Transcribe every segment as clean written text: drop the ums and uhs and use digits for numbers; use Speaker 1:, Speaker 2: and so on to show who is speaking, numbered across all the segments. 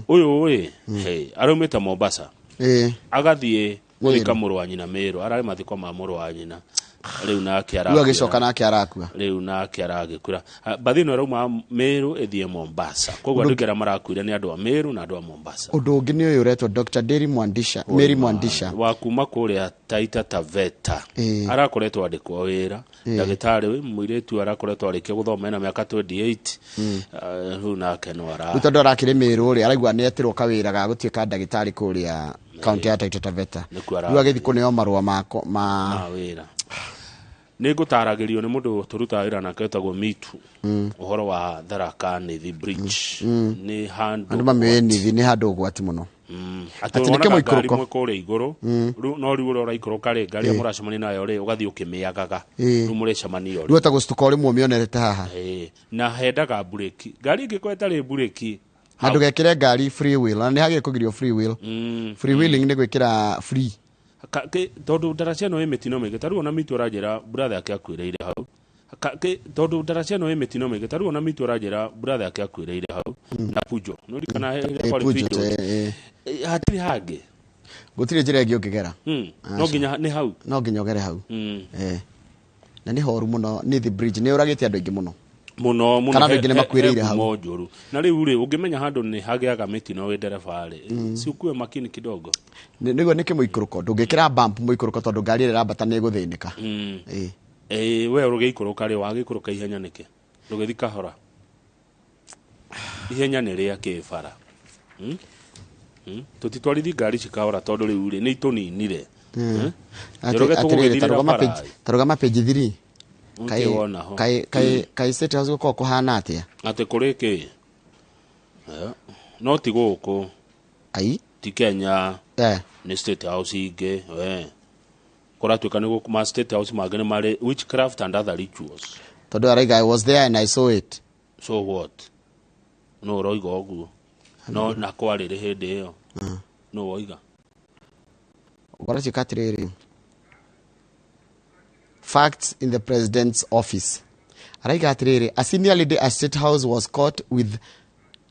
Speaker 1: Ũyũ ĩ, hey, araumĩte Mombasa agathiĩ gũthika
Speaker 2: Mũrũ.
Speaker 1: Mũrũ wa nyina Mĩrũ, ararĩ mathiko ma mũrũ wa nyina, rĩu nake
Speaker 2: Rĩu
Speaker 1: arakuĩra.
Speaker 2: Agĩcoka nake arakua.
Speaker 1: Rĩu nake aragĩkura. Ah, mbathi ĩno ĩrauma Mĩrũ ĩthiĩ Mombasa, koguo andũ aingĩ arĩa marakuire nĩ andũ a Mĩrũ na andũ a Mombasa.
Speaker 2: Ũndũ ũngĩ nĩ ũyũ ũretwo Dr. Deri Mwandisha, Mary Mwandisha.
Speaker 1: Wa kuma kũrĩa Taita Taveta. Arakoretwo andĩkwo wĩra ndagĩtarĩ mũirĩtu, arakoretwo arĩkia gũthoma, ena mĩaka 28. Ah, rĩu nake no ara
Speaker 2: Rĩu tondũ arakĩrĩ Mĩrũ rĩ, araigua nĩ etirwo kawĩra ga gũtuĩka ndagĩtarĩ kũrĩa kaunti ya Taita Taveta.
Speaker 1: Nĩkuo
Speaker 2: Rĩu agĩthiĩ kũneo marũa mako ma
Speaker 1: ma wĩra. Nĩ ngũtaragĩrio nĩ mũndũ tũrutaga wĩra nake wĩtagwo Mitu ũhoro wa Tharaka Nithi Bridge, nĩ handũ
Speaker 2: Andũ mamĩũĩ Nithi nĩ handũ ũgwati mũno.
Speaker 1: Atĩ
Speaker 2: Atĩ nĩ
Speaker 1: wonaga ngari
Speaker 2: kĩmũikũrũko.
Speaker 1: mwe kũrĩa igũrũ. Rĩu no rĩu ũrĩa ũraikũrũka rĩ, ngari ĩrĩa mũracemania nayo rĩ, ũgathiĩ ũkĩmĩagaga. Rĩu mũrecemania
Speaker 2: Rĩu ĩtagũcituka ũrĩ mĩonerete haha.
Speaker 1: Ĩĩ, na hendaga mburĩki, ngari ĩngĩkorwo ĩtarĩ mburĩki.
Speaker 2: Na ndũgekĩre ngari free wheel, na nĩ hagĩrĩire kũgirio free wheel. Free wheeling nĩ gwĩkĩra free.
Speaker 1: Tondũ ndaraca ĩno ĩ mĩtino mĩingĩ, ta rĩu ona Mitu aranjĩra brother yake akuĩrĩire hau. Tondũ ndaraca ĩno ĩ mĩtino mĩingĩ, ta rĩu ona Mitu aranjĩra brother yake akuĩrĩire hau na Pujo nĩ ũririkana rĩrĩa kwarĩ
Speaker 2: Pujo,
Speaker 1: Pujo? Hatirĩ hangĩ.
Speaker 2: Gũtirĩ njĩra ĩngĩ ũngĩgera.
Speaker 1: No nginya nĩ hau.
Speaker 2: No nginya ũgere hau. Na nĩ horu mũno. Nithi Bridge nĩ ũragĩte andũ aingĩ mũno.
Speaker 1: Mũno mũno.
Speaker 2: Kana andũ aingĩ nĩ makuĩrĩire
Speaker 1: He
Speaker 2: hau.
Speaker 1: ngumo njũru, na rĩu rĩ, ũngĩmenya handũ nĩ hagĩaga mĩtino wĩ ndereba rĩ, si ukuwe makini kidogo.
Speaker 2: Nĩguo nĩ kĩmũikũrũko, ndũngĩkĩra bump mũikũrũko tondũ ngari ĩrĩa ĩrambata nĩ ĩgũthĩnĩka.
Speaker 1: Ĩĩ, we ũgĩikũrũka rĩ, wagĩikũrũka ihenya nĩkĩ? Ndũgĩthi kahora, ihenya nĩ rĩa kĩbara. Tũtitwarithi ngari ici kahora tondũ rĩu rĩ, nĩ itũninire. Njoroge,
Speaker 2: Atĩrĩrĩ,
Speaker 1: tũgũgĩthirĩra
Speaker 2: tarũgama
Speaker 1: bara.
Speaker 2: Tarũgama page 3. Kaĩ
Speaker 1: Ũngĩwona ho.
Speaker 2: Kaĩ State House gũkoragwo kũhana atĩa?
Speaker 1: Atĩ kũrĩ kĩ? No ti gũkũ.
Speaker 2: Ai.
Speaker 1: Ti Kenya. Nĩ State House ingĩ we kũratuĩka nĩ gũkũ ma State House mangĩ nĩ marĩ witchcraft and other rituals.
Speaker 2: Tondũ araiga, "I was there and I saw it."
Speaker 1: So what? No ũroiga ũguo no na kwarĩrĩ hĩndĩ ĩyo no woiga.
Speaker 2: Ũratuĩka atĩrĩrĩ, facts in the president's office, araiga atĩrĩrĩ, a senior lady at State House was caught with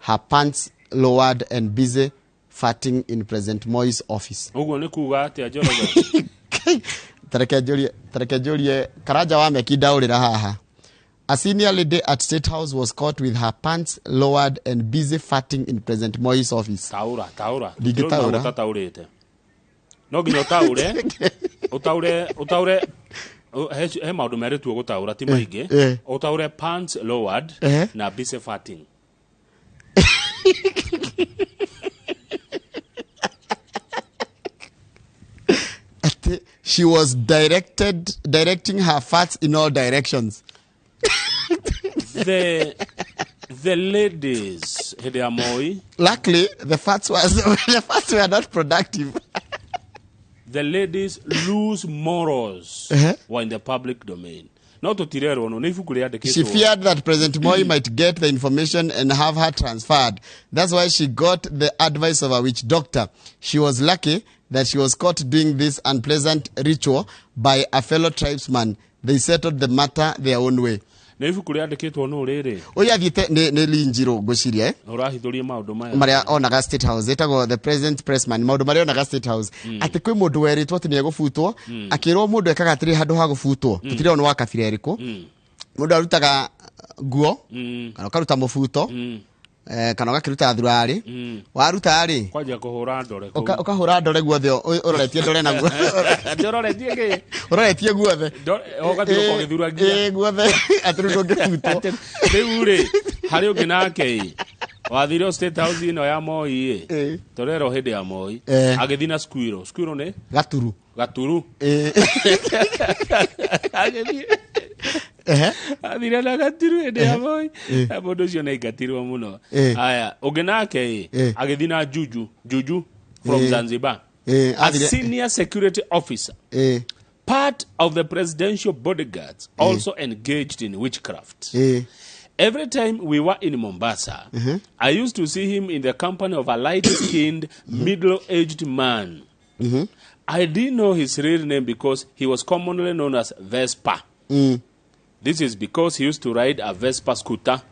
Speaker 2: her pants lowered and busy farting in President Moi's office.
Speaker 1: Ũguo nĩ kuga atĩa, Njoroge?
Speaker 2: Tareke njũrie Karanja wa Meki ndaũrĩra haha. A senior lady at State House was caught with her pants lowered and busy farting in President Moi's office.
Speaker 1: Taũra, taũra.
Speaker 2: Ndingĩtaũra.
Speaker 1: Ũtataũrĩte no nginya ũtaũre, ũtaũre, ũtaũre. He maũndũ merĩ tu ũgũtaũra, ti maingĩ. Ũtaũre pants lowered na busy farting.
Speaker 2: Ati she was directing her farts in all directions.
Speaker 1: The ladies hĩndĩ ya Moi.
Speaker 2: Luckily the farts were not productive.
Speaker 1: The ladies lose morals were in the public domain, no tũtirerwo no nĩ ibuku
Speaker 2: She
Speaker 1: rĩandĩkĩtwo.
Speaker 2: Feared that President Moi might get the information and have her transferred. That's why she got the advice of a witch doctor. She was lucky that she was caught doing this unpleasant ritual by a fellow tribesman. They settled the matter their own way.
Speaker 1: Nĩ ibuku rĩandĩkĩtwo no rĩrĩ.
Speaker 2: Ũyũ athiĩte nĩ Linjirũ ngwĩciria, eh?
Speaker 1: Ũrahithũrie maũndũ maya.
Speaker 2: Marĩa onaga State House, ĩtagwo The President Pressman, maũndũ marĩa onaga State House, atĩ kwĩ mũndũ werĩtwo atĩ nĩ egũbutwo, akĩrwo mũndũ ekaga atĩrĩ, handũ ha gũbutwo, tũtirona nĩ wa kabira ĩrĩkũ, mũndũ arutaga nguo kana ũkaruta mũbuto, kana ũgakĩruta thurarĩ, waruta rĩ,
Speaker 1: Kwanjia kũhũra ndore kũu.
Speaker 2: Ũkahũra ndore guothe, ũroretie ndore naguo.
Speaker 1: Atĩ ũroretie kĩ?
Speaker 2: Ũroretie guothe.
Speaker 1: Ũgathiĩ ũgĩthuragia.
Speaker 2: Ĩ, guothe, atĩ rĩu ndũngĩbutwo.
Speaker 1: Rĩu rĩ, harĩ ũngĩ nake ĩ wathire o State House ĩno ya Moi ĩ, tũrerwo hĩndĩ ya Moi agĩthiĩ na squirrel. Squirrel nĩ
Speaker 2: Gaturu.
Speaker 1: Gaturu. Agĩthiĩ athire na gaturu hĩndĩ ya Moi, na mũndũ ũcio nĩ aingatirwo mũno. Aya, ũngĩ nake ĩ, agĩthiĩ na juju, juju from Zanzibar. A senior security officer, part of the presidential bodyguards, also engaged in witchcraft. Every time we were in Mombasa, I used to see him in the company of a light skinned, middle aged man. I didn't know his real name because he was commonly known as Vespa. This is because he used to ride a Vespa scooter.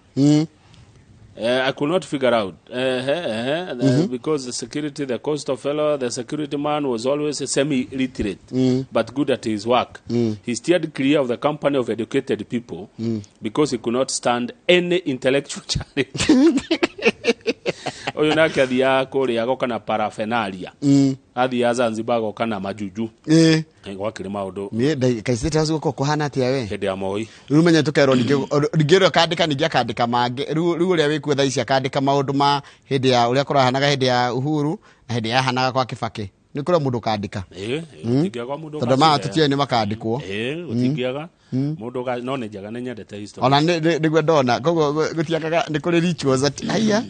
Speaker 1: I could not figure out because the security, the cost of fellow, the security man was always semi-literate, but good at his work. He steered clear of the company of educated people because he could not stand any intellectual challenge. Ũyũ nake athiaga kũrĩa agoka na paraphernalia, athiaga Zanzibar agoka na majuju. Gwakĩrĩ maũndũ.
Speaker 2: Niĩ kaĩ State House gũkorwo kũhana atĩa we?
Speaker 1: Hĩndĩ ya Moi.
Speaker 2: Rĩu menye tũkerwo ningĩ ningĩ ũrĩa ũkandĩka, ningĩ akandĩka mangĩ. Rĩu ũrĩa wĩkuo thaa ici akandĩka maũndũ ma hĩndĩ ya ũrĩa kũrahanaga hĩndĩ ya Uhuru na hĩndĩ yahanaga kwa Kibaki. Nĩ kũrĩ mũndũ ũkandĩka.
Speaker 1: Ĩĩ, gũtingĩaga mũndũ.
Speaker 2: Tondũ maya tũtiũĩ nĩ makandĩkwo.
Speaker 1: Ĩĩ, gũtingĩaga mũndũ no nĩ njega, nĩ nyendete history.
Speaker 2: Ona nĩguo ndona koguo gũtiagaga, nĩ kũrĩ rituals atĩ haiya.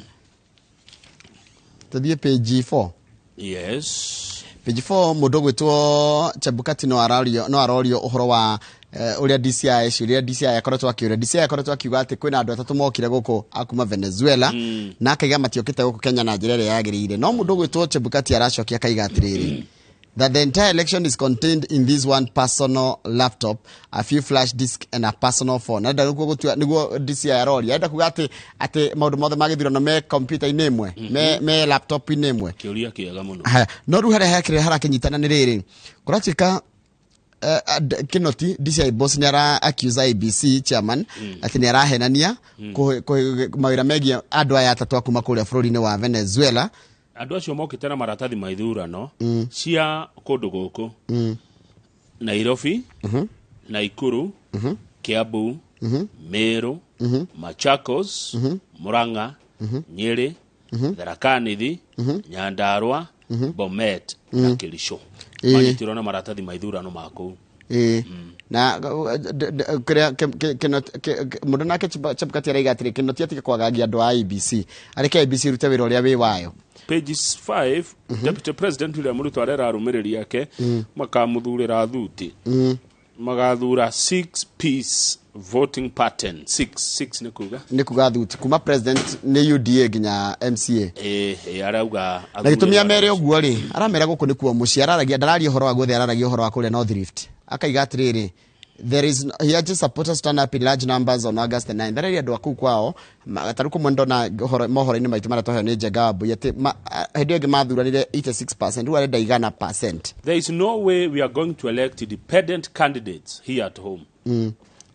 Speaker 2: Tũthiĩ page 4.
Speaker 1: Yes.
Speaker 2: Page 4, mũndũ ũgwĩtwo Chebukati no arorio ũhoro wa ũrĩa DCI, ciũria DCI akoretwo akĩũria. DCI akoretwo akiuga atĩ kwĩna andũ atatũ mokire gũkũ a kuma Venezuela, na akaiga matiokĩte gũkũ Kenya na njĩra ĩrĩa yagĩrĩire. No mũndũ ũgwĩtwo Chebukati aracokia akaiga atĩrĩrĩ, that the entire election is contained in this one personal laptop, a few flash disk and a personal phone. Arenda nĩguo gũtua nĩguo DCI aroria, arenda kuga atĩ maũndũ mothe ma gĩthurano me computer-inĩ ĩmwe, me laptop-inĩ ĩmwe.
Speaker 1: Kĩũria kĩega mũno.
Speaker 2: Haya, no rĩu harĩa hekĩrĩ harakĩnyitana nĩ rĩrĩ, kũratuĩka Kinoti DCI boss nĩ ara accuse IEBC chairman atĩ nĩ arahenania mawĩra megiĩ andũ aya atatũ a kuma kũrĩa bũrũri-inĩ wa Venezuela.
Speaker 1: Andũ acio mokĩte na maratathi ma ithurano cia kũndũ gũkũ Nairobi, Naikuru, Kiambu, Meru, Machakos, Murang'a, Nyeri, Tharaka Nithi, Nyandarua, Bomet na Kericho. Manyitirwo na maratathi ma ithurano ma kũu.
Speaker 2: Ĩĩ, na kĩrĩa mũndũ nake Chebukati araiga atĩrĩ, Kinoti atige kwagagia andũ a IEBC, areke IEBC ĩrute wĩra ũrĩa wĩ wayo.
Speaker 1: Pages 5, Deputy President William Ruto arera arũmĩrĩri ake makamuthurĩra thuti, magathura six piece voting pattern. 6 6 nĩ kuga?
Speaker 2: Nĩ kuga thuti kuma president nĩ UDA nginya MCA.
Speaker 1: Ĩĩ, arauga.
Speaker 2: Na gĩtũmi amere ũguo rĩ, aramera gũkũ nĩkuo mũciĩ. Araragia, ndararia ũhoro wa guothe, araragia ũhoro wa kũrĩa North Rift. Akaiga atĩrĩrĩ, there is he urges supporters to turn up in large numbers on August 9. Ndarĩria andũ a kũu kwao tarĩu kũmwe ndona mohoro-inĩ maitũ marĩa twaheo nĩ Njenga Wambui atĩ hĩndĩ ĩyo ĩngĩ mathuranire 86%, rĩu arenda 100%.
Speaker 1: There is no way we are going to elect independent candidates here at home.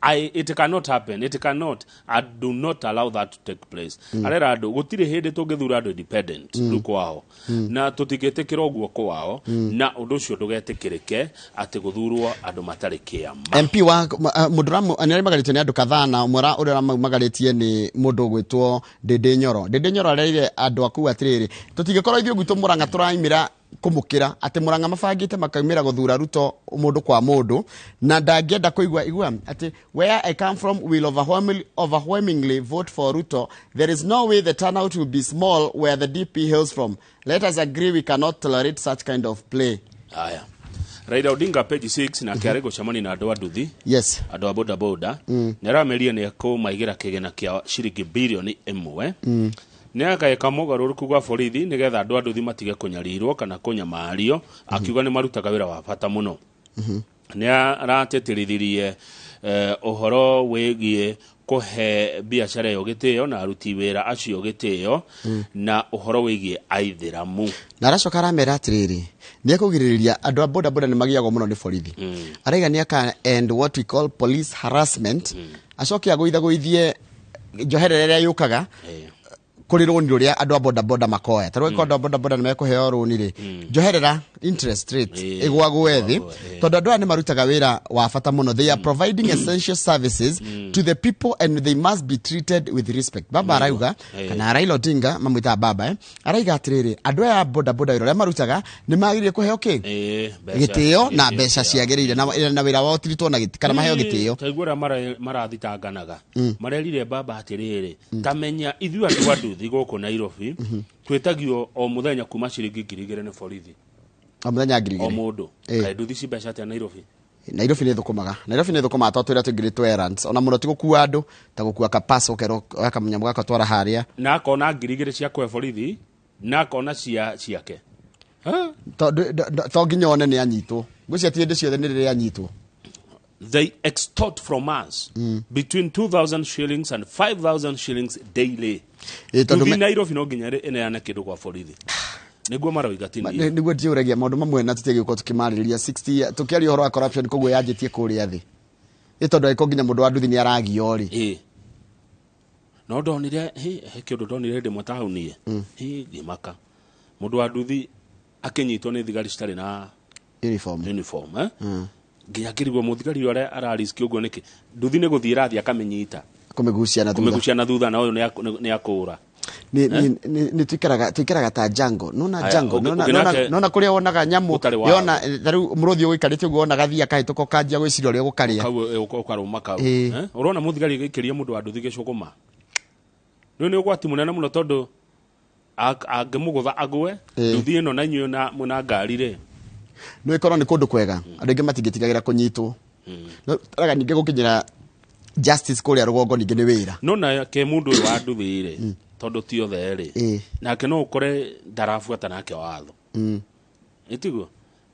Speaker 1: It cannot happen. It cannot. I do not allow that to take place. Arera andũ gũtirĩ hĩndĩ tũngĩthura andũ independent rĩu kwao, na tũtingĩtĩkĩra ũguo kwao, na ũndũ ũcio ndũgetĩkĩrĩke atĩ gũthurwo andũ matarĩ kĩama.
Speaker 2: MP wa mũndũ nĩ arĩmagarĩtio nĩ andũ kadhaa, na ũmwe ũrĩa ũramagarĩtie nĩ mũndũ ũgwĩtwo Ndĩndĩ Nyoro. Ndĩndĩ Nyoro areire andũ akuu atĩrĩrĩ, tũtingĩkorwo ithuĩ gwitũ Mũrang'a tũraimĩra kũmũkĩra atĩ Mũrang'a mabangĩte makaumĩra gũthura Ruto mũndũ kwa mũndũ, na ndangĩenda kũigua igua atĩ where I come from will overwhelmingly vote for Ruto. There is no way the turnout will be small where the DP hails from. Let us agree we cannot tolerate such kind of play.
Speaker 1: Aya, Raila Odinga, page 6, nake arĩ gũcemania na andũ a nduthi, andũ a bodaboda. Nĩ arameria nĩ ekũmaigĩra kĩgĩna kĩa ciringi 1 birioni. Nĩ ageka mũgarũrũku gwa borithi nĩgetha andũ a nduthi matige kũnyarirwo kana kũnyamario, akiuga nĩ marutaga wĩra wa bata mũno. Nĩ aratĩtĩrithirie ũhoro wĩgiĩ kũhe biacara ĩyo gĩtĩo na aruti wĩra acio gĩtĩo, na ũhoro wĩgiĩ aithĩramu.
Speaker 2: Na aracoka aramera atĩrĩrĩ, nĩ ekũgirĩrĩria andũ a bodaboda nĩ magiagwo mũno nĩ borithi. Araiga nĩ aka end what we call police harassment, acoke agũithagũithie njoherera ĩrĩa yũkaga kũrĩ rũni rũrĩa andũ a bodaboda makoya. Tarĩu angĩkorwo andũ a bodaboda nĩ mekũheo rũni rĩ, njoherera, interest rate, ĩgwagwe thĩ,
Speaker 1: ĩgwagwe.
Speaker 2: Tondũ andũ aya nĩ marutaga wĩra wa bata mũno. They are providing essential services to the people and they must be treated with respect. Baba arauga, kana Raila Odinga mamwĩtaga baba, araiga atĩrĩrĩ, andũ aya a bodaboda wĩra ũrĩa marutaga nĩ magĩrĩire kũheo kĩ?
Speaker 1: Mbeca.
Speaker 2: Gĩtĩo na
Speaker 1: Gĩtĩo
Speaker 2: mbeca
Speaker 1: ciao.
Speaker 2: ciagĩrĩire na wĩra wao tiritwo na gĩtĩ kana maheo gĩtĩo.
Speaker 1: Taigua ũrĩa marathitanganaga, marerire baba atĩrĩrĩ, tamenya ithuĩ andũ a nduthi gũkũ Nairobi twĩtagio o mũthenya kuma ciringi 2,000 nĩ borithi.
Speaker 2: O mũthenya ngiri
Speaker 1: O
Speaker 2: igĩrĩ.
Speaker 1: mũndũ. Kaĩ nduthi ci mbeca atĩa Nairobi?
Speaker 2: Nairobi nĩ thũkũmaga, Nairobi nĩ thũkũmaga tondũ twĩra tũingĩ twa errands, ona mũno ti gũkua andũ, ta gũkua kapaco kerwo gakanyamũ gaka twara harĩa.
Speaker 1: Na akona 2,000 cia kũhe borithi na akona cia ciake. Ha?
Speaker 2: To nginya one nĩ anyitwo, ngwĩcia ti hĩndĩ ciothe nĩ rĩrĩa anyitwo.
Speaker 1: They extort from us between 2000 shillings and 5000 shillings daily.
Speaker 2: Ĩ, tondũ
Speaker 1: Nduthi Nairobi no nginya ĩneane kĩndũ kwa borithi nĩguo maroiga ti niĩ.
Speaker 2: Nĩguo ndiũragia maũndũ mamwe na tũtiagĩũka tũkĩmarĩrĩria 60 tũkĩaria ũhoro wa corruption, koguo yanjĩtie kũrĩa thĩ, ĩ tondũ angĩkorwo nginya mũndũ wa nduthi nĩ aragio rĩ.
Speaker 1: Ĩ, no ndonire he kĩũndũ ndonire hĩndĩ ĩmwe taũni, ĩ ngĩmaka, mũndũ wa nduthi akĩnyitwo nĩ thigari citarĩ na
Speaker 2: uniform.
Speaker 1: Uniform, eh? Nginya ngĩrigwo mũthigari ũrĩa arariski ũguo nĩkĩ, nduthi nĩ gũthiĩ ĩrathiĩ akamĩnyita.
Speaker 2: Kũmĩgucia na thutha.
Speaker 1: Kũmĩgucia na thutha, na ũyũ nĩ akũra.
Speaker 2: Nĩ tuikaraga ta jungle nona.
Speaker 1: Aya,
Speaker 2: Jungle
Speaker 1: ũngĩ
Speaker 2: nona kũrĩa wonaga nyamũ.
Speaker 1: Gũtarĩ watho.
Speaker 2: Yona ta rĩu mũrũthi ũgũikarĩte ũguo, wona gathia kahĩtũka ũkanjia gwĩciria ũrĩa ũgũkarĩa.
Speaker 1: Kau ũkarũma kau.
Speaker 2: Ĩ.
Speaker 1: Eh? Ũrona mũthigari agĩikĩria mũndũ wa nduthi gĩcũgũma, rĩu nĩ ũgwati mũnene mũno tondũ angĩmũgũtha agwe.
Speaker 2: Ĩ.
Speaker 1: Nduthi ĩno na inyuĩ na mwĩna ngari rĩ.
Speaker 2: Nĩ ĩkorwo nĩ kũndũ kwega andũ aingĩ matingĩtigagĩra kũnyitwo. No, taraga ningĩ gũkinyĩra justice kũrĩa rũgongo ningĩ nĩ wĩra.
Speaker 1: No nake mũndũ ũyũ wa nduthi rĩ, tondũ ti othe rĩ, nake no ũkore ndarabuata nake watho. Ĩtiguo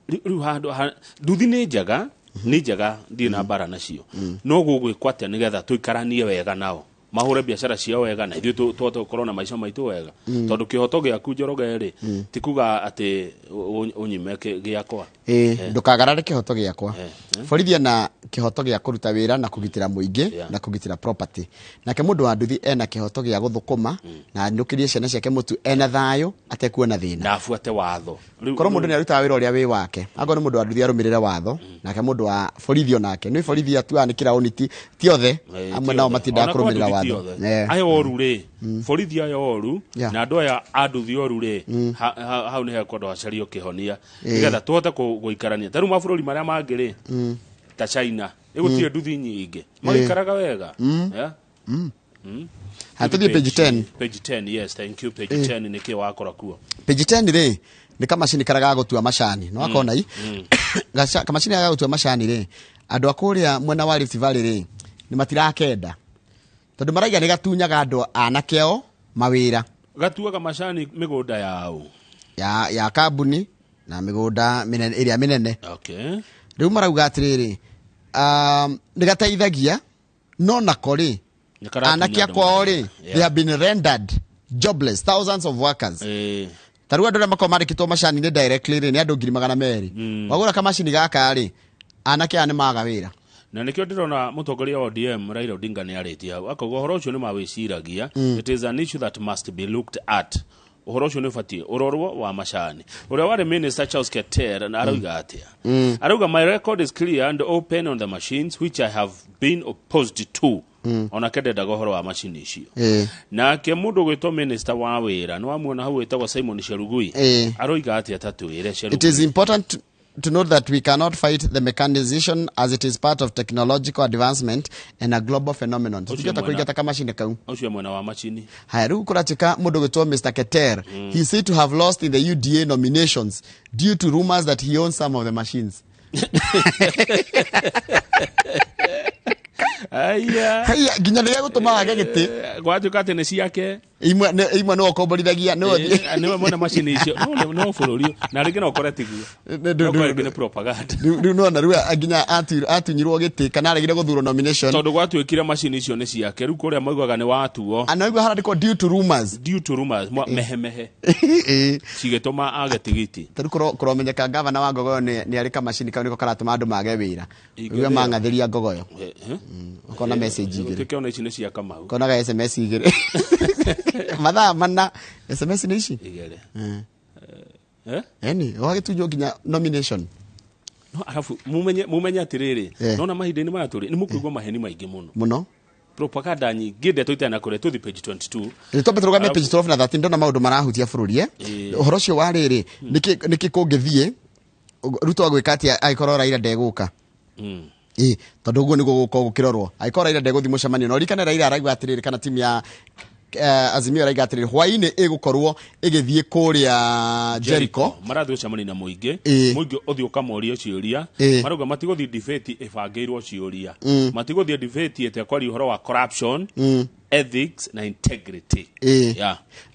Speaker 1: rĩu handũ nduthi nĩ njega, nĩ njega, ndirĩ na mbara nacio, no gũgwĩkwo atĩa nĩgetha tũikaranie wega nao, mahũre biacara ciao wega na ithuĩ tũhote gũkorwo na maica maitũ wega, tondũ kĩhoto gĩaku, Njoroge, rĩ, ti kuga atĩ ũnyime gĩakwa.
Speaker 2: Ĩ, ndũkagarare kĩhoto gĩakwa. Borithi ena kĩhoto gĩa kũruta wĩra na kũgitĩra mũingĩ na kũgitĩra property, nake mũndũ wa nduthi ena kĩhoto gĩa gũthũkũma na anũkĩrie ciana ciake mũtu ena thayũ atekuona thĩna.
Speaker 1: Na abuate watho.
Speaker 2: Korwo mũndũ nĩ arutaga wĩra ũrĩa wĩ wake, akorwo nĩ mũndũ wa nduthi arũmĩrĩre watho, nake mũndũ wa borithi onake nĩ borithi atuaga nĩ kĩraũni, ti othe, amwe nao matindaga kũrũmĩrĩra watho.
Speaker 1: Aya oru rĩ, borithi aya oru na andũ aya a nduthi oru rĩ, hau nĩ hekwendwo hacario kĩhonia nĩgetha tũhote gũikarania. Ta rĩu mabũrũri marĩa mangĩ rĩ, ta China, ĩgũtirĩ nduthi nyingĩ, magĩikaraga wega. Yeah?
Speaker 2: Ha, tũthiĩ page 10.
Speaker 1: Page 10, yes, thank you. Page 10, nĩkĩ wakora kuo?
Speaker 2: Page 10 rĩ, nĩ kamacini karĩa ga gũtua macani, nĩ wakona i kamacini ga gũtua macani rĩ, andũ a kũrĩa mwena wa Rift Valley rĩ, nĩ matirakenda tondũ maraiga nĩ gatunyaga andũ anake ao mawĩra.
Speaker 1: Gatuaga macani mĩgũnda yao?
Speaker 2: Ya kambuni na mĩgũnda mĩnene, ĩrĩa mĩnene. Rĩu marauga atĩrĩrĩ, nĩ gateithagia, no nako rĩ,
Speaker 1: Nĩ karatunya
Speaker 2: anake
Speaker 1: andũ
Speaker 2: akwao rĩ,
Speaker 1: mawĩra.
Speaker 2: they have been rendered jobless, thousands of workers. Ta rĩu andũ arĩa makoragwo mandĩkĩtwo macani-inĩ directly rĩ, nĩ andũ 200,000. Wagũra kamacini gaka rĩ, anake aya nĩ maga wĩra.
Speaker 1: Na nĩkĩo ndĩrona mũtongoria wa ODM Raila Odinga nĩ arĩtie hau akauga ũhoro ũcio nĩ mawĩciragia. It is an issue that must be looked at. Ũhoro ũcio nĩ ũbatiĩ ũrorwo wa macani. Ũrĩa warĩ minister Charles Keter na arauga atĩa? Arauga, "My record is clear and open on the machines, which I have been opposed to." Onake ndendaga ũhoro wa macini icio. Nake mũndũ ũgwĩtwo minister wa wĩra, nĩ wamuona hau, wĩtagwo Simon Chelugui, aroiga atĩa? Tatwĩre.
Speaker 2: It is important to note that we cannot fight the mechanization as it is part of technological advancement and a global phenomenon. Tũtingĩhota kũingata kamacini kau.
Speaker 1: Ũcio mwena wa macini.
Speaker 2: Haya, rĩu kũratuĩka mũndũ gwĩtwo Mr. Keter, he is said to have lost in the UDA nominations due to rumors that he owns some of the machines.
Speaker 1: Aya.
Speaker 2: Haya, nginya rĩrĩa gũtũma wage gĩtĩ.
Speaker 1: Gwatuĩka atĩ nĩ ciake.
Speaker 2: Imwe nĩwe ũkomborithagia, nĩwe.
Speaker 1: Nĩwe mwene macini icio. No bũrũri na rĩngĩ no ũkore tiguo. No ũkore rĩngĩ nĩ propaganda.
Speaker 2: Rĩu nona rĩu nginya atunyirwo gĩtĩ kana aregire gũthurwo nomination.
Speaker 1: Tondũ gwatuĩkire macini icio nĩ ciake, rĩu kũrĩa maugaga nĩ watuo.
Speaker 2: Anaigua harandĩkwo "due to rumors".
Speaker 1: Due to rumors, mehemehe cigĩtũma age tigiti.
Speaker 2: Ta rĩu kũromenyeka gavana wa Ngogoyo nĩ arĩ kamacini kau nĩko karatũma andũ mage wĩra.
Speaker 1: Ingĩthĩa.
Speaker 2: Rĩu mang'athĩria Ngogoyo.
Speaker 1: Eh, eh?
Speaker 2: Ũkona message igĩrĩ.
Speaker 1: Gũtuĩke ona ici nĩ cia Kamau.
Speaker 2: Konaga SMS igĩrĩ mathaa mana, SMS nĩ ici.
Speaker 1: Igĩrĩ. Eh?
Speaker 2: Eni wagĩtunywo nginya nomination.
Speaker 1: No arabu mumenye atĩrĩrĩ, nona mahinda-inĩ maya tũrĩ nĩ mũkũigua maheni maingĩ mũno.
Speaker 2: Mũno.
Speaker 1: Propaganda nyingĩ, ndeto itarĩ na kũrĩa. Tũthi page 22.
Speaker 2: Nĩ twambe tũrũgame page 12 na 13, ndona maũndũ marahutia bũrũri, eh? Ũhoro ũcio wa rĩrĩ, nĩkĩ kũngĩthiĩ Ruto agwĩka atĩa angĩkorwo Raila ndegũka? Ĩ, tondũ ũguo nĩguo gũkorwo gũkĩrorwo angĩkorwo Raila ndegũthiĩ mũcemanio. Na ũririkane Raila arauga atĩrĩrĩ, kana timu ya Azimio arauga atĩrĩrĩ, hwaĩ-inĩ ĩgũkorwo ĩgĩthiĩ kũrĩa Jericho.
Speaker 1: Marathiĩ gũcemania na mũingĩ. Mũingĩ ũthiĩ ũkamorie ciũria. Marauga matigũthiĩ debate ĩbangĩirwo ciũria, matigũthiĩ debate ĩtekwaria ũhoro wa corruption, ethics na integrity.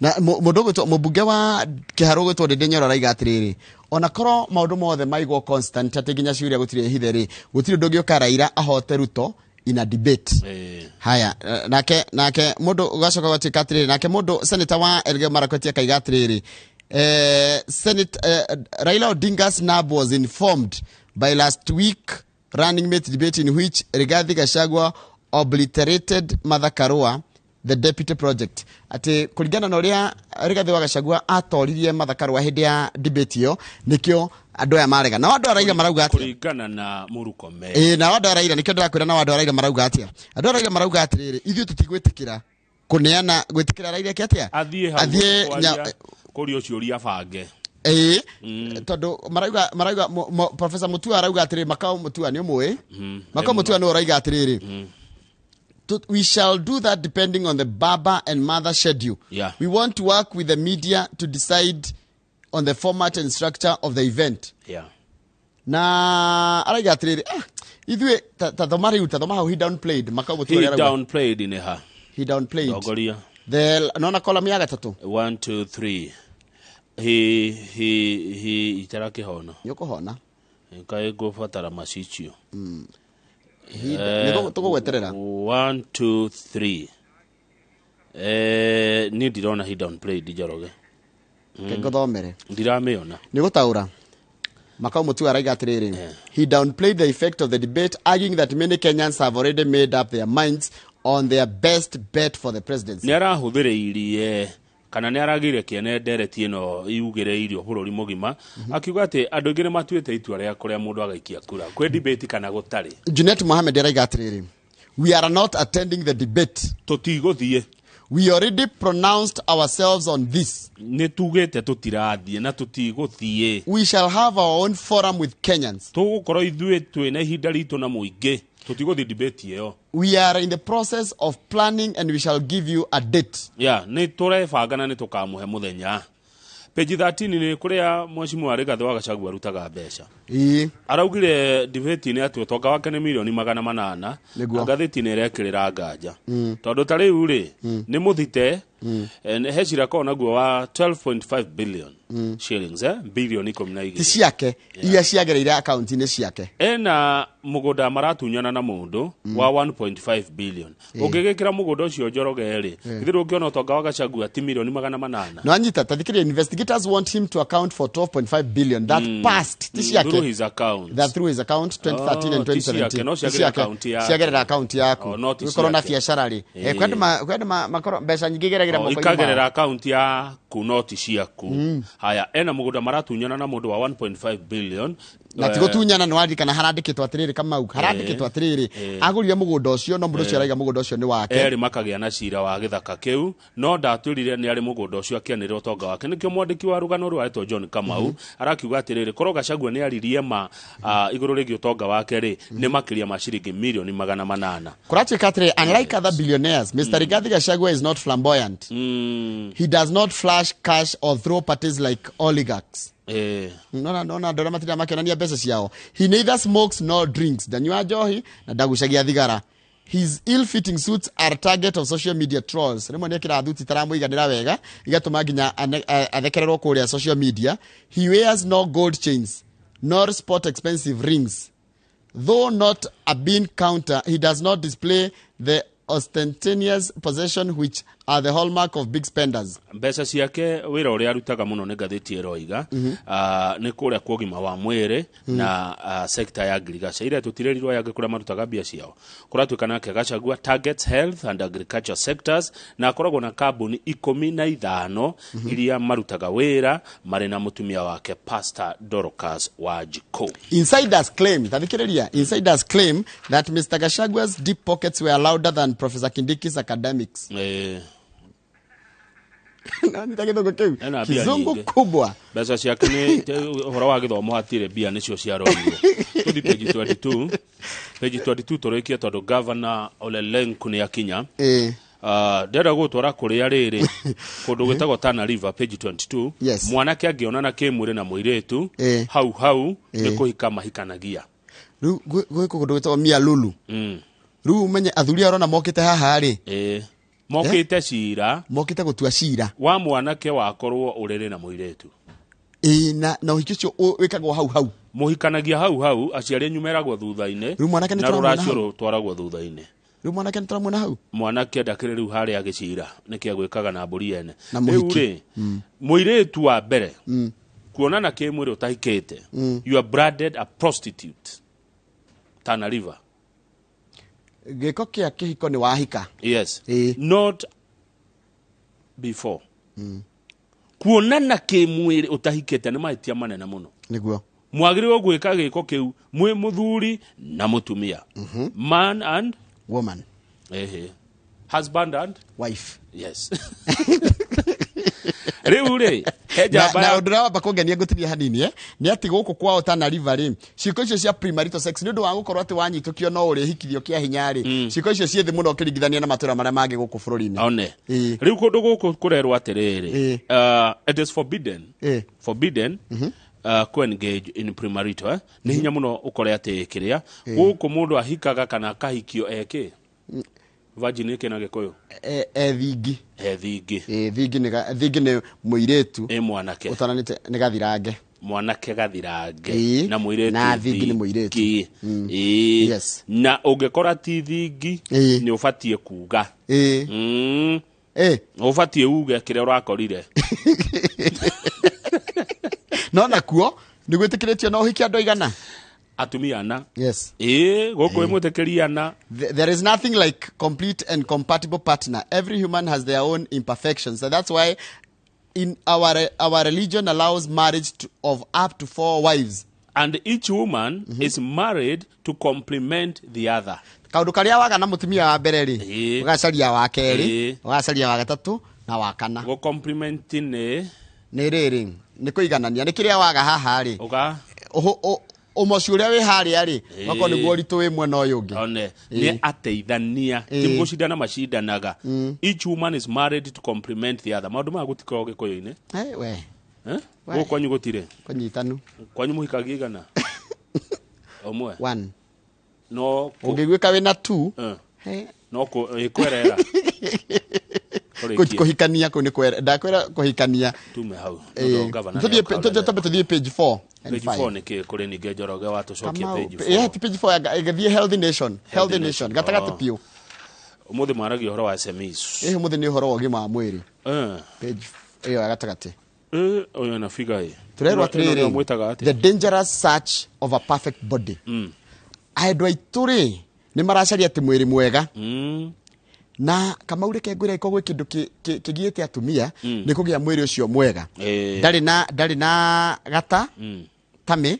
Speaker 2: Na mũndũ ũgwĩtwo mũmbunge wa Kĩharũ ũgwĩtwo Ndĩndĩ Nyoro arauga atĩrĩrĩ, Ona korwo maũndũ mothe maigwo constant, atĩ nginya ciũria gũtirĩ hithe rĩ, gũtirĩ ũndũ ũngĩũka Raila ahote Ruto in a debate. Haya, nake mũndũ ũgacoka ũgatuĩka atĩrĩrĩ, nake mũndũ senator wa Elgeyo Marakwet akaiga atĩrĩrĩ, Senate, Raila Odinga's snub was informed by last week running mate debate in which Rigathi Gachagua obliterated Martha Karua, the deputy project. Atĩ kũringana na ũrĩa Rigathi wa Gachagua atoririe Martha Karua hĩndĩ ya debate ĩyo, nĩkĩo andũ aya marega. Nao andũ a Raila marauga atĩa?
Speaker 1: Kũringana na Mũrukome.
Speaker 2: Ĩĩ, nao andũ a Raila, nĩkĩo ndĩrakwĩra, nao andũ a Raila marauga atĩa? Andũ a Raila marauga atĩrĩrĩ, ithuĩ tũtigwĩtĩkĩra kũneana, gwĩtĩkĩra Raila eke atĩa?
Speaker 1: Athiĩ hau
Speaker 2: athiĩ
Speaker 1: kwaria, kũrio ciũria bange.
Speaker 2: Ĩĩ, tondũ marauga Professor Mutua arauga atĩrĩrĩ, Makau Mutua nĩ ũmũĩ, Makau Mutua nĩwe ũrauga atĩrĩrĩ, we shall do that depending on the Baba and mother schedule. We want to work with the media to decide on the format and structure of the event. Na arauga atĩrĩrĩ, ithuĩ ta thoma rĩu, ta thoma hau, he downplayed Makau Mutua.
Speaker 1: He
Speaker 2: arauga
Speaker 1: downplayed nĩ ha?
Speaker 2: He downplayed.
Speaker 1: Tongoria.
Speaker 2: The nona column ya gatatũ.
Speaker 1: 1 2 3, he itara kĩhono.
Speaker 2: Nĩ ũkũhona.
Speaker 1: Kaĩ ngũbatara macicio.
Speaker 2: Nĩ tũgũgweterera.
Speaker 1: 1 2 3, niĩ ndirona he downplayed, Njoroge.
Speaker 2: Ngũthomere.
Speaker 1: Ndiramĩona.
Speaker 2: Nĩ gũtaũra. Makau Mutua arauga atĩrĩrĩ, he downplayed the effect of the debate, arguing that many Kenyans have already made up their minds on their best bet for the presidency.
Speaker 1: Nĩ arahũthĩrĩirie kana nĩ aragĩire kĩene ndereti ĩno yugĩrĩirio bũrũri mũgima, akiuga atĩ andũ aingĩ nĩ matuĩte itua rĩa kũrĩa mũndũ agaikia kura, kwĩ debate kana gũtarĩ.
Speaker 2: Junet Mohamed arauga atĩrĩrĩ, we are not attending the debate.
Speaker 1: Tũtigũthiĩ.
Speaker 2: We already pronounced ourselves on this.
Speaker 1: Nĩ tugĩte tũtirathiĩ na tũtigũthiĩ.
Speaker 2: We shall have our own forum with Kenyans.
Speaker 1: Tũgũkorwo ithuĩ twĩna ihinda ritũ na mũingĩ, tũtigũthiĩ debate ĩyo.
Speaker 2: We are in the process of planning and we shall give you a date.
Speaker 1: Ya, nĩ tũrebanga na nĩ tũkamũhe mũthenya. Page 13 nĩ kũrĩa mheshimiwa Rigathĩ wa Gachagua arutaga mbeca. Araugire debate-inĩ atĩ ũtonga wake nĩ mirioni 800.
Speaker 2: Nĩguo.
Speaker 1: Ngathĩti nĩ ĩrekĩrĩra nganja, tondũ ta rĩu rĩ, nĩ mũthite, he cira korwo naguo wa 12.5 billion shillings, bilioni 12.
Speaker 2: Ti ciake, iria ciagereire akaunti-inĩ ciake.
Speaker 1: Ena mũgũnda maratunyana na mũndũ wa 1.5 billion. Ũngĩgĩkĩra mũgũnda ũcio, Njoroge rĩ, githĩ ndũngĩona ũtonga wa Gachagua ti mirioni 800?
Speaker 2: No anyita, tathikĩrĩria, investigators want him to account for 12.5 billion that passed, ti
Speaker 1: through
Speaker 2: ciake,
Speaker 1: his account.
Speaker 2: That through his account 2013 and
Speaker 1: Oh, ti ciake,
Speaker 2: 2017.
Speaker 1: no
Speaker 2: Ti
Speaker 1: ciagerera
Speaker 2: ciake,
Speaker 1: account yake.
Speaker 2: ciagerera account yaku.
Speaker 1: Oh, no ti
Speaker 2: Gũkorwo na
Speaker 1: ciake.
Speaker 2: biacara rĩ, kwĩ andũ makorwo mbeca nyingĩ igeragĩra
Speaker 1: Oh,
Speaker 2: moko-inĩ
Speaker 1: ikagerera
Speaker 2: mao.
Speaker 1: akaunti yaku no ti ciaku. Haya, ena mũgũnda maratunyana na mũndũ wa 1.5 billion.
Speaker 2: Na ti gũtunyana, nĩ waririkana harandĩkĩtwo atĩrĩrĩ, Kamau, harandĩkĩtwo atĩrĩrĩ, agũrire mũgũnda ũcio, no mũndũ ũcio araiga mũgũnda ũcio nĩ wake.
Speaker 1: Erĩ makagĩa na cira wa gĩthaka kĩu, no ndatwĩrire nĩ arĩ mũgũnda ũcio akĩanĩrĩra ũtonga wake. Nĩkĩo mwandĩki wa rũgano rũu aretwo John Kamau arakiuga atĩrĩrĩ, korwo Gachagua nĩ aririe ma igũrũ rĩgiĩ ũtonga wake rĩ, nĩ makĩria ma ciringi mirioni 800.
Speaker 2: Kũratuĩka atĩrĩrĩ, unlike other billionaires, Mr. Rigathi Gachagua is not flamboyant. He does not flash cash or throw parties like oligarchs. Nona andũ arĩa matindaga makĩonania mbeca ciao. He neither smokes nor drinks, ndanyua njohi na ndagucagia thigara. His ill-fitting suits are target of social media trolls. Rĩmwe nĩekĩraga thuti itaramũiganĩra wega, igatũma nginya athekererwo kũrĩa social media. He wears no gold chains nor sport expensive rings. Though not a bean counter, he does not display the ostentatious possession which are the hallmark of big spenders.
Speaker 1: Mbeca ciake, wĩra ũrĩa arutaga mũno nĩ ngathĩti ĩroiga, nĩ kũrĩa kwa ũgima wa mwĩrĩ na sector ya ngirigaca ira tũtirĩrirwo yangĩ kũrĩa marutaga mbia ciao. Kũratuĩka nake Gachagua targets health and agriculture sectors, na akoragwo na kambuni 15 iria marutaga wĩra marĩ na mũtumia wake, Pastor Dorcas Wanjikũ.
Speaker 2: Insiders claim, tathikĩrĩria, insiders claim that Mr. Gachagua's deep pockets were louder than Professor Kindiki's academics. Nanyita gĩthũngũ kĩu?
Speaker 1: Ena mbia
Speaker 2: Kizungu
Speaker 1: nyingĩ.
Speaker 2: kubwa.
Speaker 1: Mbeca ciake nĩ ũhoro wa gĩthomo, hatirĩ mbia nĩcio ciarorirwo. Tũthi page 22, page 22 tũrĩkie, tondũ Governor Ole Lenku nĩ akinya. Ndĩrenda gũtwara kũrĩa rĩrĩ kũndũ gwĩtagwo Tana River, page 22. Mwanake angĩonana kĩmwĩrĩ na mũirĩtu, hau hau nĩ kũhika mahikanagia.
Speaker 2: Rĩu gwĩ kũndũ gwĩtagwo Mia Lulu. Rĩu ũmenye athuri arĩa ũrona mokĩte haha rĩ,
Speaker 1: Mokĩte cira.
Speaker 2: Mokĩte gũtua cira
Speaker 1: wa mwanake wakorwo ũrĩrĩ na mũirĩtu.
Speaker 2: Ĩĩ, na ũhiki ũcio wĩkagwo hau hau.
Speaker 1: Mũhikanagia hau hau, aciari anyu meragwo thutha-inĩ.
Speaker 2: Rĩu mwanake nĩ
Speaker 1: na
Speaker 2: tũramuona
Speaker 1: rũracio
Speaker 2: hau.
Speaker 1: Rũtwaragwo thutha-inĩ.
Speaker 2: Rĩu mwanake nĩ tũramuona hau.
Speaker 1: Mwanake ndakĩrĩ rĩu harĩa agĩcira nĩkĩ agwĩkaga na mbũri ene.
Speaker 2: Na
Speaker 1: Rĩu
Speaker 2: mũhiki.
Speaker 1: rĩ, mũirĩtu wa mbere kuonana kĩmwĩrĩ ũtahikĩte, you are branded a prostitute. Tana River.
Speaker 2: Gĩko kĩa kĩhiko nĩ wahika.
Speaker 1: Yes.
Speaker 2: Ĩĩ.
Speaker 1: Not before. Kuonana kĩmwĩrĩ ũtahikĩte nĩ mahĩtia manene mũno.
Speaker 2: Nĩguo.
Speaker 1: Mwagĩrĩirwo gwĩka gĩko kĩu mwĩ mũthuri na mũtumia, man and
Speaker 2: woman.
Speaker 1: Ehe, husband and
Speaker 2: wife.
Speaker 1: Yes. Rĩu rĩ, he
Speaker 2: na
Speaker 1: njamba
Speaker 2: na
Speaker 1: ya
Speaker 2: ũndũ ũrĩa wamba kũngenia ngũtinia hanini, nĩ atĩ gũkũ kwao Tana River rĩ, ciĩko icio cia premarital sex, nĩ ũndũ wa gũkorwo atĩ wanyitũkio no ũrĩhikithio kĩa hinya rĩ, ciĩko icio ciĩ thĩ mũno ũkĩringithania na matũra marĩa mangĩ gũkũ bũrũri-inĩ.
Speaker 1: One.
Speaker 2: Ĩĩ.
Speaker 1: Rĩu kũndũ gũkũ kũrerwo atĩrĩrĩ, it is forbidden, forbidden ku engage in premarital, eh? Nĩ hinya mũno ũkore atĩ kĩrĩa gũkũ mũndũ ahikaga kana akahikio eke virgin ĩkĩ na Gĩkũyũ?
Speaker 2: E thingi.
Speaker 1: E thingi.
Speaker 2: Ĩ, thingi nĩ thingi nĩ mũirĩtu
Speaker 1: ĩ mwanake
Speaker 2: ũtaranĩte nĩ gathirange.
Speaker 1: Mwanake gathirange.
Speaker 2: Ĩĩ.
Speaker 1: Na mũirĩtu
Speaker 2: Na thingi nĩ mũirĩtu.
Speaker 1: Thingi. Ĩĩ.
Speaker 2: Yes.
Speaker 1: Na ũngĩkora ti thingi, nĩ ũbatiĩ kuga. Ũbatiĩ uge kĩrĩa ũrakorire.
Speaker 2: No nakuo nĩ gwĩtĩkĩrĩtio no ũhiki andũ aigana?
Speaker 1: Atumia ana.
Speaker 2: Yes.
Speaker 1: Ĩĩ, gũkũ ĩmwĩtĩkĩria ana.
Speaker 2: There is nothing like complete and compatible partner. Every human has their own imperfections. And that's why in our religion allows marriage of up to four wives.
Speaker 1: And each woman is married to complement the other.
Speaker 2: Kaũndũ karĩa waga na mũtumia wa mbere rĩ, ũgacaria wa kerĩ, ũgacaria wa gatatũ na wa kana.
Speaker 1: Gũ compliment nĩ
Speaker 2: Nĩ rĩrĩ, nĩ kũiganania, nĩ kĩrĩa waga haha rĩ,
Speaker 1: ũga
Speaker 2: ũmocu ũrĩa wĩ harĩa rĩ, ũgakorwo nĩguo ũritũ wĩ mwena ũyũ ũngĩ.
Speaker 1: One, nĩ ateithania, ti gũcindana macindanaga. Each woman is married to complement the other. Maũndũ maya gũtikoragwo Gĩkũyũ-inĩ.
Speaker 2: Eh, we.
Speaker 1: Eh?
Speaker 2: We.
Speaker 1: Gũkũ kwanyu gũtirĩ?
Speaker 2: Kũnyitanu.
Speaker 1: Kwanyu mũhikagia igana? Ũmwe?
Speaker 2: One.
Speaker 1: No
Speaker 2: Ũngĩguĩka wĩna two, he,
Speaker 1: no kwerera. Kũrĩkie.
Speaker 2: Kũhikania kũu nĩ kwera, ndakwĩra kũhikania.
Speaker 1: Tume hau.
Speaker 2: Eh,
Speaker 1: Tondũ governor nĩoka
Speaker 2: tũthiĩ
Speaker 1: ũrĩa.
Speaker 2: twambe tũthiĩ page 4 and
Speaker 1: Page
Speaker 2: 5.
Speaker 1: 4 nĩkĩ kũrĩ ningĩ Njoroge watũcokia
Speaker 2: Kamau,
Speaker 1: page
Speaker 2: eh,
Speaker 1: 4?
Speaker 2: ti page 4, ĩgĩthiĩ Healthy Nation, Healthy Nation, gatagatĩ
Speaker 1: Oh.
Speaker 2: biũ.
Speaker 1: Ũmũthĩ mwaragia ũhoro wa SMEs.
Speaker 2: Ĩĩ, ũmũthĩ nĩ ũhoro wa ũgima wa mwĩrĩ. Page ĩyo ya gatagatĩ.
Speaker 1: Eh, ũyũ ena figure ĩ.
Speaker 2: Tũrerwo
Speaker 1: Ĩno- ĩno nĩyo
Speaker 2: atĩrĩrĩ,
Speaker 1: mwĩtaga atĩa?
Speaker 2: the dangerous search of a perfect body. Andũ aitũ rĩ, nĩ maracaria atĩ mwĩrĩ mwega. Na Kamau, reke ngwĩre, ĩkorwo gwĩ kĩndũ kĩgiĩte atumia nĩ kũgĩa mwĩrĩ ũcio mwega. Ndarĩ na gata tummy,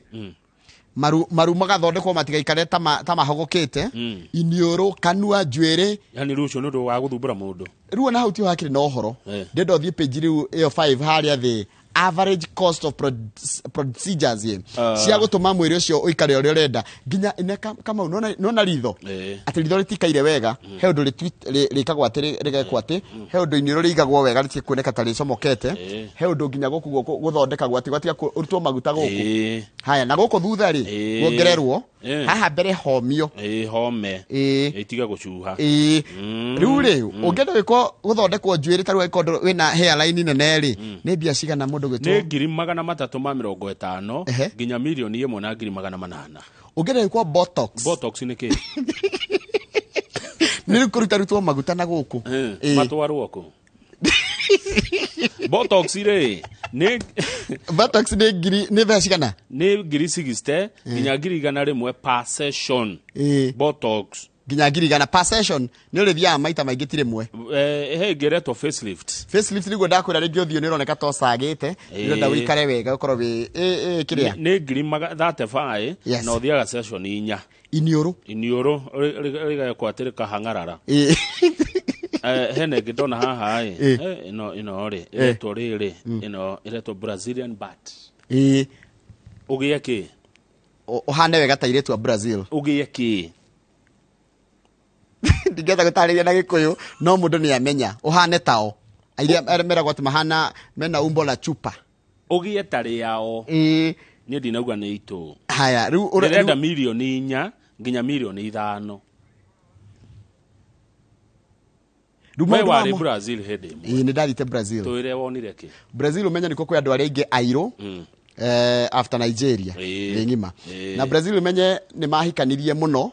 Speaker 2: maru magathondekwo matigaikare ta mahogokĩte, iniũrũ, kanua, njuĩrĩ.
Speaker 1: Yani rĩu ũcio nĩ ũndũ wa gũthumbũra mũndũ.
Speaker 2: Rĩu ona hau tio hakĩrĩ na ũhoro. Ndĩrenda ũthiĩ page rĩu ĩyo 5 harĩa thĩ, average cost of procedures ĩ cia gũtũma mwĩrĩ ũcio ũikare ũrĩa ũrenda, nginya ine Kamau, nona ritho, atĩ ritho rĩtikaire wega, he ũndũ rĩkagwo atĩ rĩgekwo atĩ he ũndũ iniũrũ rĩigagwo wega rĩtige kuoneka ta rĩcomokete, he ũndũ nginya gũkũ guoko gũthondekagwo atĩ gwatiga ũrutwo maguta gũkũ. Haya, na gũkũ thutha rĩ, kuongererwo. Haha mbere homio.
Speaker 1: Ĩĩ, home. Ĩtige gũcuha.
Speaker 2: Ĩĩ. Rĩu rĩ, ũngĩenda gwĩkwo gũthondekwo njuĩrĩ ta rĩu angĩkorwo wĩna hairline nene rĩ, nĩ mbia cigana mũndũ
Speaker 1: Nĩ
Speaker 2: gwĩtwo?
Speaker 1: 350,000 nginya 1,800,000.
Speaker 2: Ũngĩenda gwĩkwo botox?
Speaker 1: Botox nĩ kĩ?
Speaker 2: Nĩ rĩu kũrutarutwo maguta na gũkũ.
Speaker 1: Matwarwo kũ botox rĩ? Nĩ
Speaker 2: Botox nĩ ngiri, nĩ mbeca cigana?
Speaker 1: Nĩ ngiri 60 nginya 100,000 per session. Botox.
Speaker 2: Nginya 100,000 per session, nĩ ũrĩthiaga maita maingĩ, ti rĩmwe.
Speaker 1: He ĩngĩ ĩretwo facelift.
Speaker 2: Facelift nĩguo ndakwĩra, rĩngĩ ũthiũ nĩ ũroneka ta ũcagĩte, ũrenda ũikare wega, ũkorwo wĩ kĩrĩa.
Speaker 1: Nĩ ngiri 35. Na ũthiaga session 4.
Speaker 2: Iniũrũ.
Speaker 1: Iniũrũ rĩgekwo atĩ rĩkahang'arara. Hena ĩngĩ ndona haha ĩ. Ĩno rĩ, ĩretwo rĩrĩ, ĩno ĩretwo Brazilian butt. Ũgĩe kĩ?
Speaker 2: Ũhane wega ta airĩtu a Brazil.
Speaker 1: Ũgĩe kĩ?
Speaker 2: Ndingĩhota gũtarĩria na Gĩkũyũ, no mũndũ nĩ amenya ũhane tao, airia arĩa meragwo atĩ mahana mena umbo la chupa.
Speaker 1: Ũgĩe ta rĩao. Niĩ ndinauga nĩ itũ.
Speaker 2: Haya, rĩu
Speaker 1: Ndĩrenda 4 nginya 5 million.
Speaker 2: Rĩu
Speaker 1: We
Speaker 2: maũndũ
Speaker 1: warĩ
Speaker 2: mamo-
Speaker 1: Brazil hĩndĩ ĩmwe.
Speaker 2: Ĩĩ, nĩ ndathiĩte Brazil.
Speaker 1: Twĩre wonire kĩ?
Speaker 2: Brazil ũmenye nĩkuo kwĩ andũ arĩa aingĩ airũ after Nigeria thĩ ng'ima. Na Brazil ũmenye nĩ mahikanirie mũno.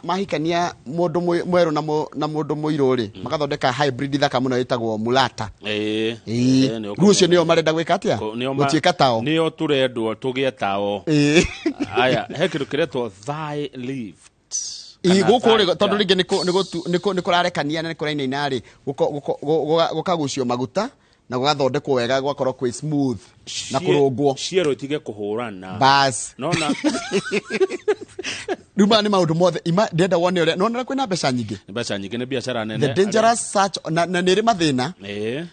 Speaker 2: Mahikania mũndũ mwerũ na mũndũ mũirũ rĩ, magathondeka hybrid thaka mũno ĩtagwo mulata. Rĩu ũcio nĩo marenda gwĩka atĩa? Gũtuĩka tao.
Speaker 1: Nĩo tũrendwo tũgĩe tao. Aya, he kĩndũ kĩretwo thigh lift.
Speaker 2: Ĩĩ, gũkũ rĩ, tondũ rĩngĩ nĩ kũrarekania na nĩ kũrainaina rĩ, gũkagucio maguta na gũgathondekwo wega gũgakorwo kwĩ smooth na kũrũngwo.
Speaker 1: Ciero itige kũhũrana.
Speaker 2: Bas.
Speaker 1: Nona.
Speaker 2: Rĩu maya nĩ maũndũ mothe ima ndĩrenda wone ũrĩa nona kwĩna mbeca nyingĩ.
Speaker 1: Mbeca nyingĩ nĩ biacara nene.
Speaker 2: The dangerous search na nĩ ĩrĩ mathĩna.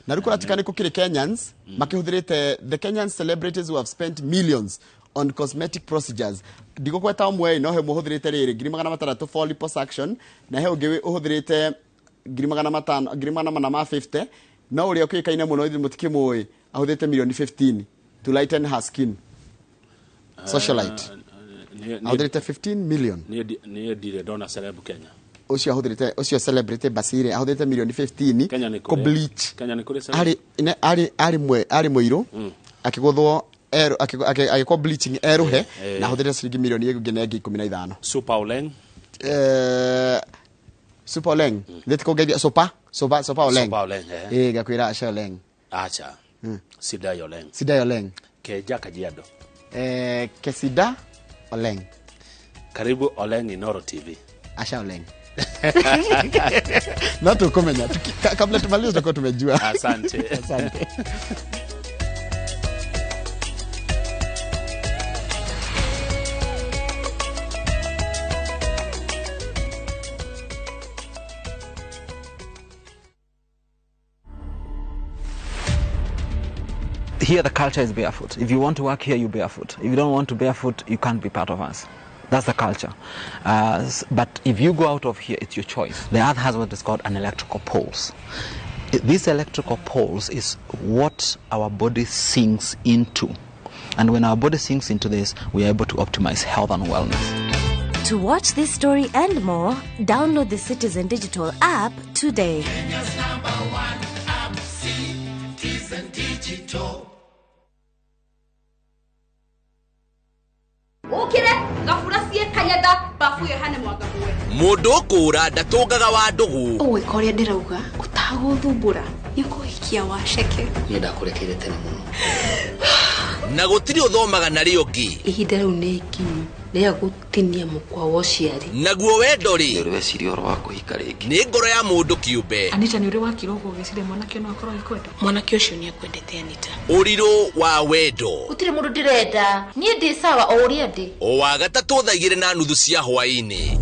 Speaker 2: Na rĩu kũratuĩka nĩ gũkĩrĩ Kenyans makĩhũthĩrĩte the Kenyan celebrities who have spent millions on cosmetic procedures. Ndigũgweta ũmwe no he ũmwe ũhũthĩrĩte rĩrĩ 600,000 for liposuction na he ũngĩ ũhũthĩrĩte 500,000 450 no ũrĩa ũkĩũĩkaine mũno ithuĩ mũtikĩmũĩ ahũthĩrĩte milioni 15 to lighten her skin. Socialite. Ahũthĩrĩte 15 million.
Speaker 1: Niĩ ndirĩ ndona celeb Kenya.
Speaker 2: Ũcio ahũthĩrĩte, ũcio celebrity Basire ahũthĩrĩte milioni 15
Speaker 1: Kenya nĩ
Speaker 2: kũ
Speaker 1: kũrĩ.
Speaker 2: bleach.
Speaker 1: Kenya nĩ kũrĩ celeb.
Speaker 2: Arĩ mũirũ akĩgũthwo erũ, agĩkwo bleaching erũhe na ahũthĩrĩte ciringi milioni ĩngĩ na ĩngĩ 15.
Speaker 1: Super Oleng.
Speaker 2: Super Oleng. Ndĩti kũngeithia Super, Super, Super Oleng.
Speaker 1: Super Oleng, eh.
Speaker 2: Ngakwĩra Asha Oleng.
Speaker 1: Acha. Sidai Oleng.
Speaker 2: Sidai Oleng.
Speaker 1: Keja Kajiado.
Speaker 2: Kesida Oleng.
Speaker 1: Karibu Oleng Inoro TV.
Speaker 2: Asha Oleng. Na tukumenya. Kabla tumalize tutakuwa tumejua.
Speaker 1: Asante.
Speaker 2: Asante.
Speaker 3: Here the culture is barefoot. If you want to work here, you barefoot. If you don't want to barefoot, you can't be part of us. That's the culture. But if you go out of here, it's your choice. The earth has what is called an electrical pulse. This electrical pulse is what our body sinks into. And when our body sinks into this, we are able to optimize health and wellness.
Speaker 4: To watch this story and more, download the Citizen Digital app today.
Speaker 5: Kenya's #1 app, Citizen Digital.
Speaker 6: Ukire gabura cie kanyatha bafu yo hane mwanga muwe
Speaker 7: Mundu kura ndatungaga wa ndugu
Speaker 6: Ũgwĩka ũrĩa ndĩrauga ũtagũthumbũra nĩũkũhikia waceke
Speaker 8: Niĩ ndakũrekeire tene mũno
Speaker 7: Na gũtirĩ ũthomaga na rĩo ngĩ
Speaker 9: Ihinda rĩu nĩ ikinyu rĩa gũtinia mũkwa wa ũciari
Speaker 7: Naguo wendo rĩ
Speaker 8: Nĩ weciria ũhoro wa kũhika rĩngĩ
Speaker 7: Nĩ ngoro ya mũndũ kĩũmbe
Speaker 10: Anita nĩ ũrĩ wakira ũguo ũgĩciria mwanake no akorwo agĩkwenda
Speaker 9: Mwanake ũcio nĩ akwendete Anita
Speaker 7: Ũrirũ wa wendo
Speaker 11: Gũtirĩ mũndũ ndĩrenda niĩ ndĩ sawa o ũrĩa ndĩ
Speaker 7: O wa gatatũ thaa 2:30 cia hwaĩ-inĩ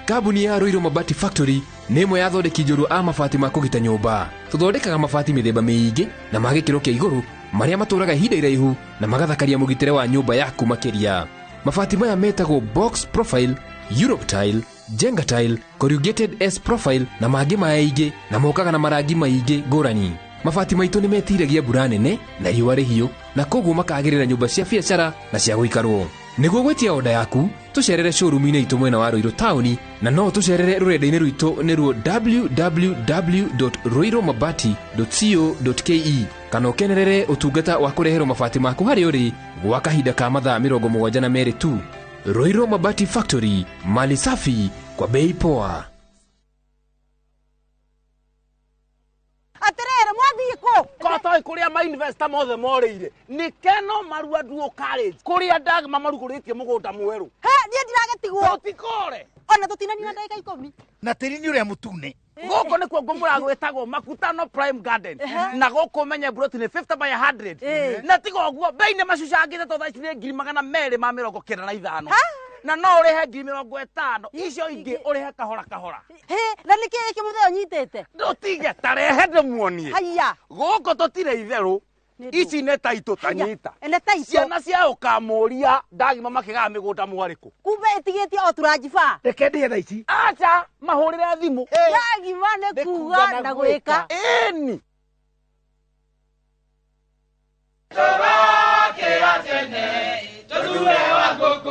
Speaker 12: Kambuni ya Ruiru Mabati Factory nĩ ĩmwe ya athondeki njorua a mabati ma kũgita nyũmba. Tũthondekaga mabati mĩthemba mĩingĩ na ma gĩkĩro kĩa igũrũ marĩa matũraga ihinda iraihu na magathakaria mũgitĩre wa nyũmba yaku makĩria. Mabati maya metagwo box profile, Europe tile, Jenga tile, corrugated S profile na mangĩ maingĩ na mokaga na marangi maingĩ ngũrani. Mabati maitũ nĩ metiragia mbura nene na riũa rĩhiũ na koguo makagĩrĩra nyũmba cia biacara na cia gũikarwo. Nĩguo gwĩtia oda yaku tũcerere showroom-inĩ itũ mwena wa Ruiru taũni na no tũcerere rũrenda-inĩ rwitũ nĩruo www.ruirumabati.co.ke kana ũkenerere ũtungata wa kũreherwo mabati maku harĩa ũrĩ gwa kahinda ka mathaa 72 tu. Ruiru Mabati Factory, mali safi kwa bei poa.
Speaker 6: Atirere mwathii kũ
Speaker 13: Kotoi kuria ma investor mothe morĩire nĩ Keno Marua Duo College kuria Dagma marugũrĩtie mũgũnda mwerũ
Speaker 6: He niĩ ndiragetigwo
Speaker 13: Tũtikore
Speaker 6: ona tũtinanina ndagĩka 10
Speaker 13: na tĩri nĩ ũrĩa mũtune gũkũ nĩkuo ngũmũra gwĩtagwo Makutano Prime Garden na gũkũ menye broti nĩ 50 by 100 na tiga ũguo bei nĩ macucangĩte to thaa ici nĩ 295,000 na no ũrĩhe 50,000 icio ingĩ ũrĩhe kahora kahora
Speaker 6: Hĩ na nĩkĩ gĩkĩ mũthee ũnyitĩte
Speaker 13: ndũtige tarehe ndĩmuonie
Speaker 6: Haiya
Speaker 13: gũkũ tũtirĩ itherũ ici nĩ taitũ tanyita
Speaker 6: nĩ taitũ
Speaker 13: ciana cia ũkamũria ndagima makĩgaa mĩgũnda mwarĩkũ
Speaker 6: kumbe ĩtigĩtie o turanjiba
Speaker 13: reke ndĩhe thaa ici acha mahũrĩre thimũ
Speaker 6: ndagima nĩ kuga na gwĩka
Speaker 13: ĩni
Speaker 5: Tũrokĩra tene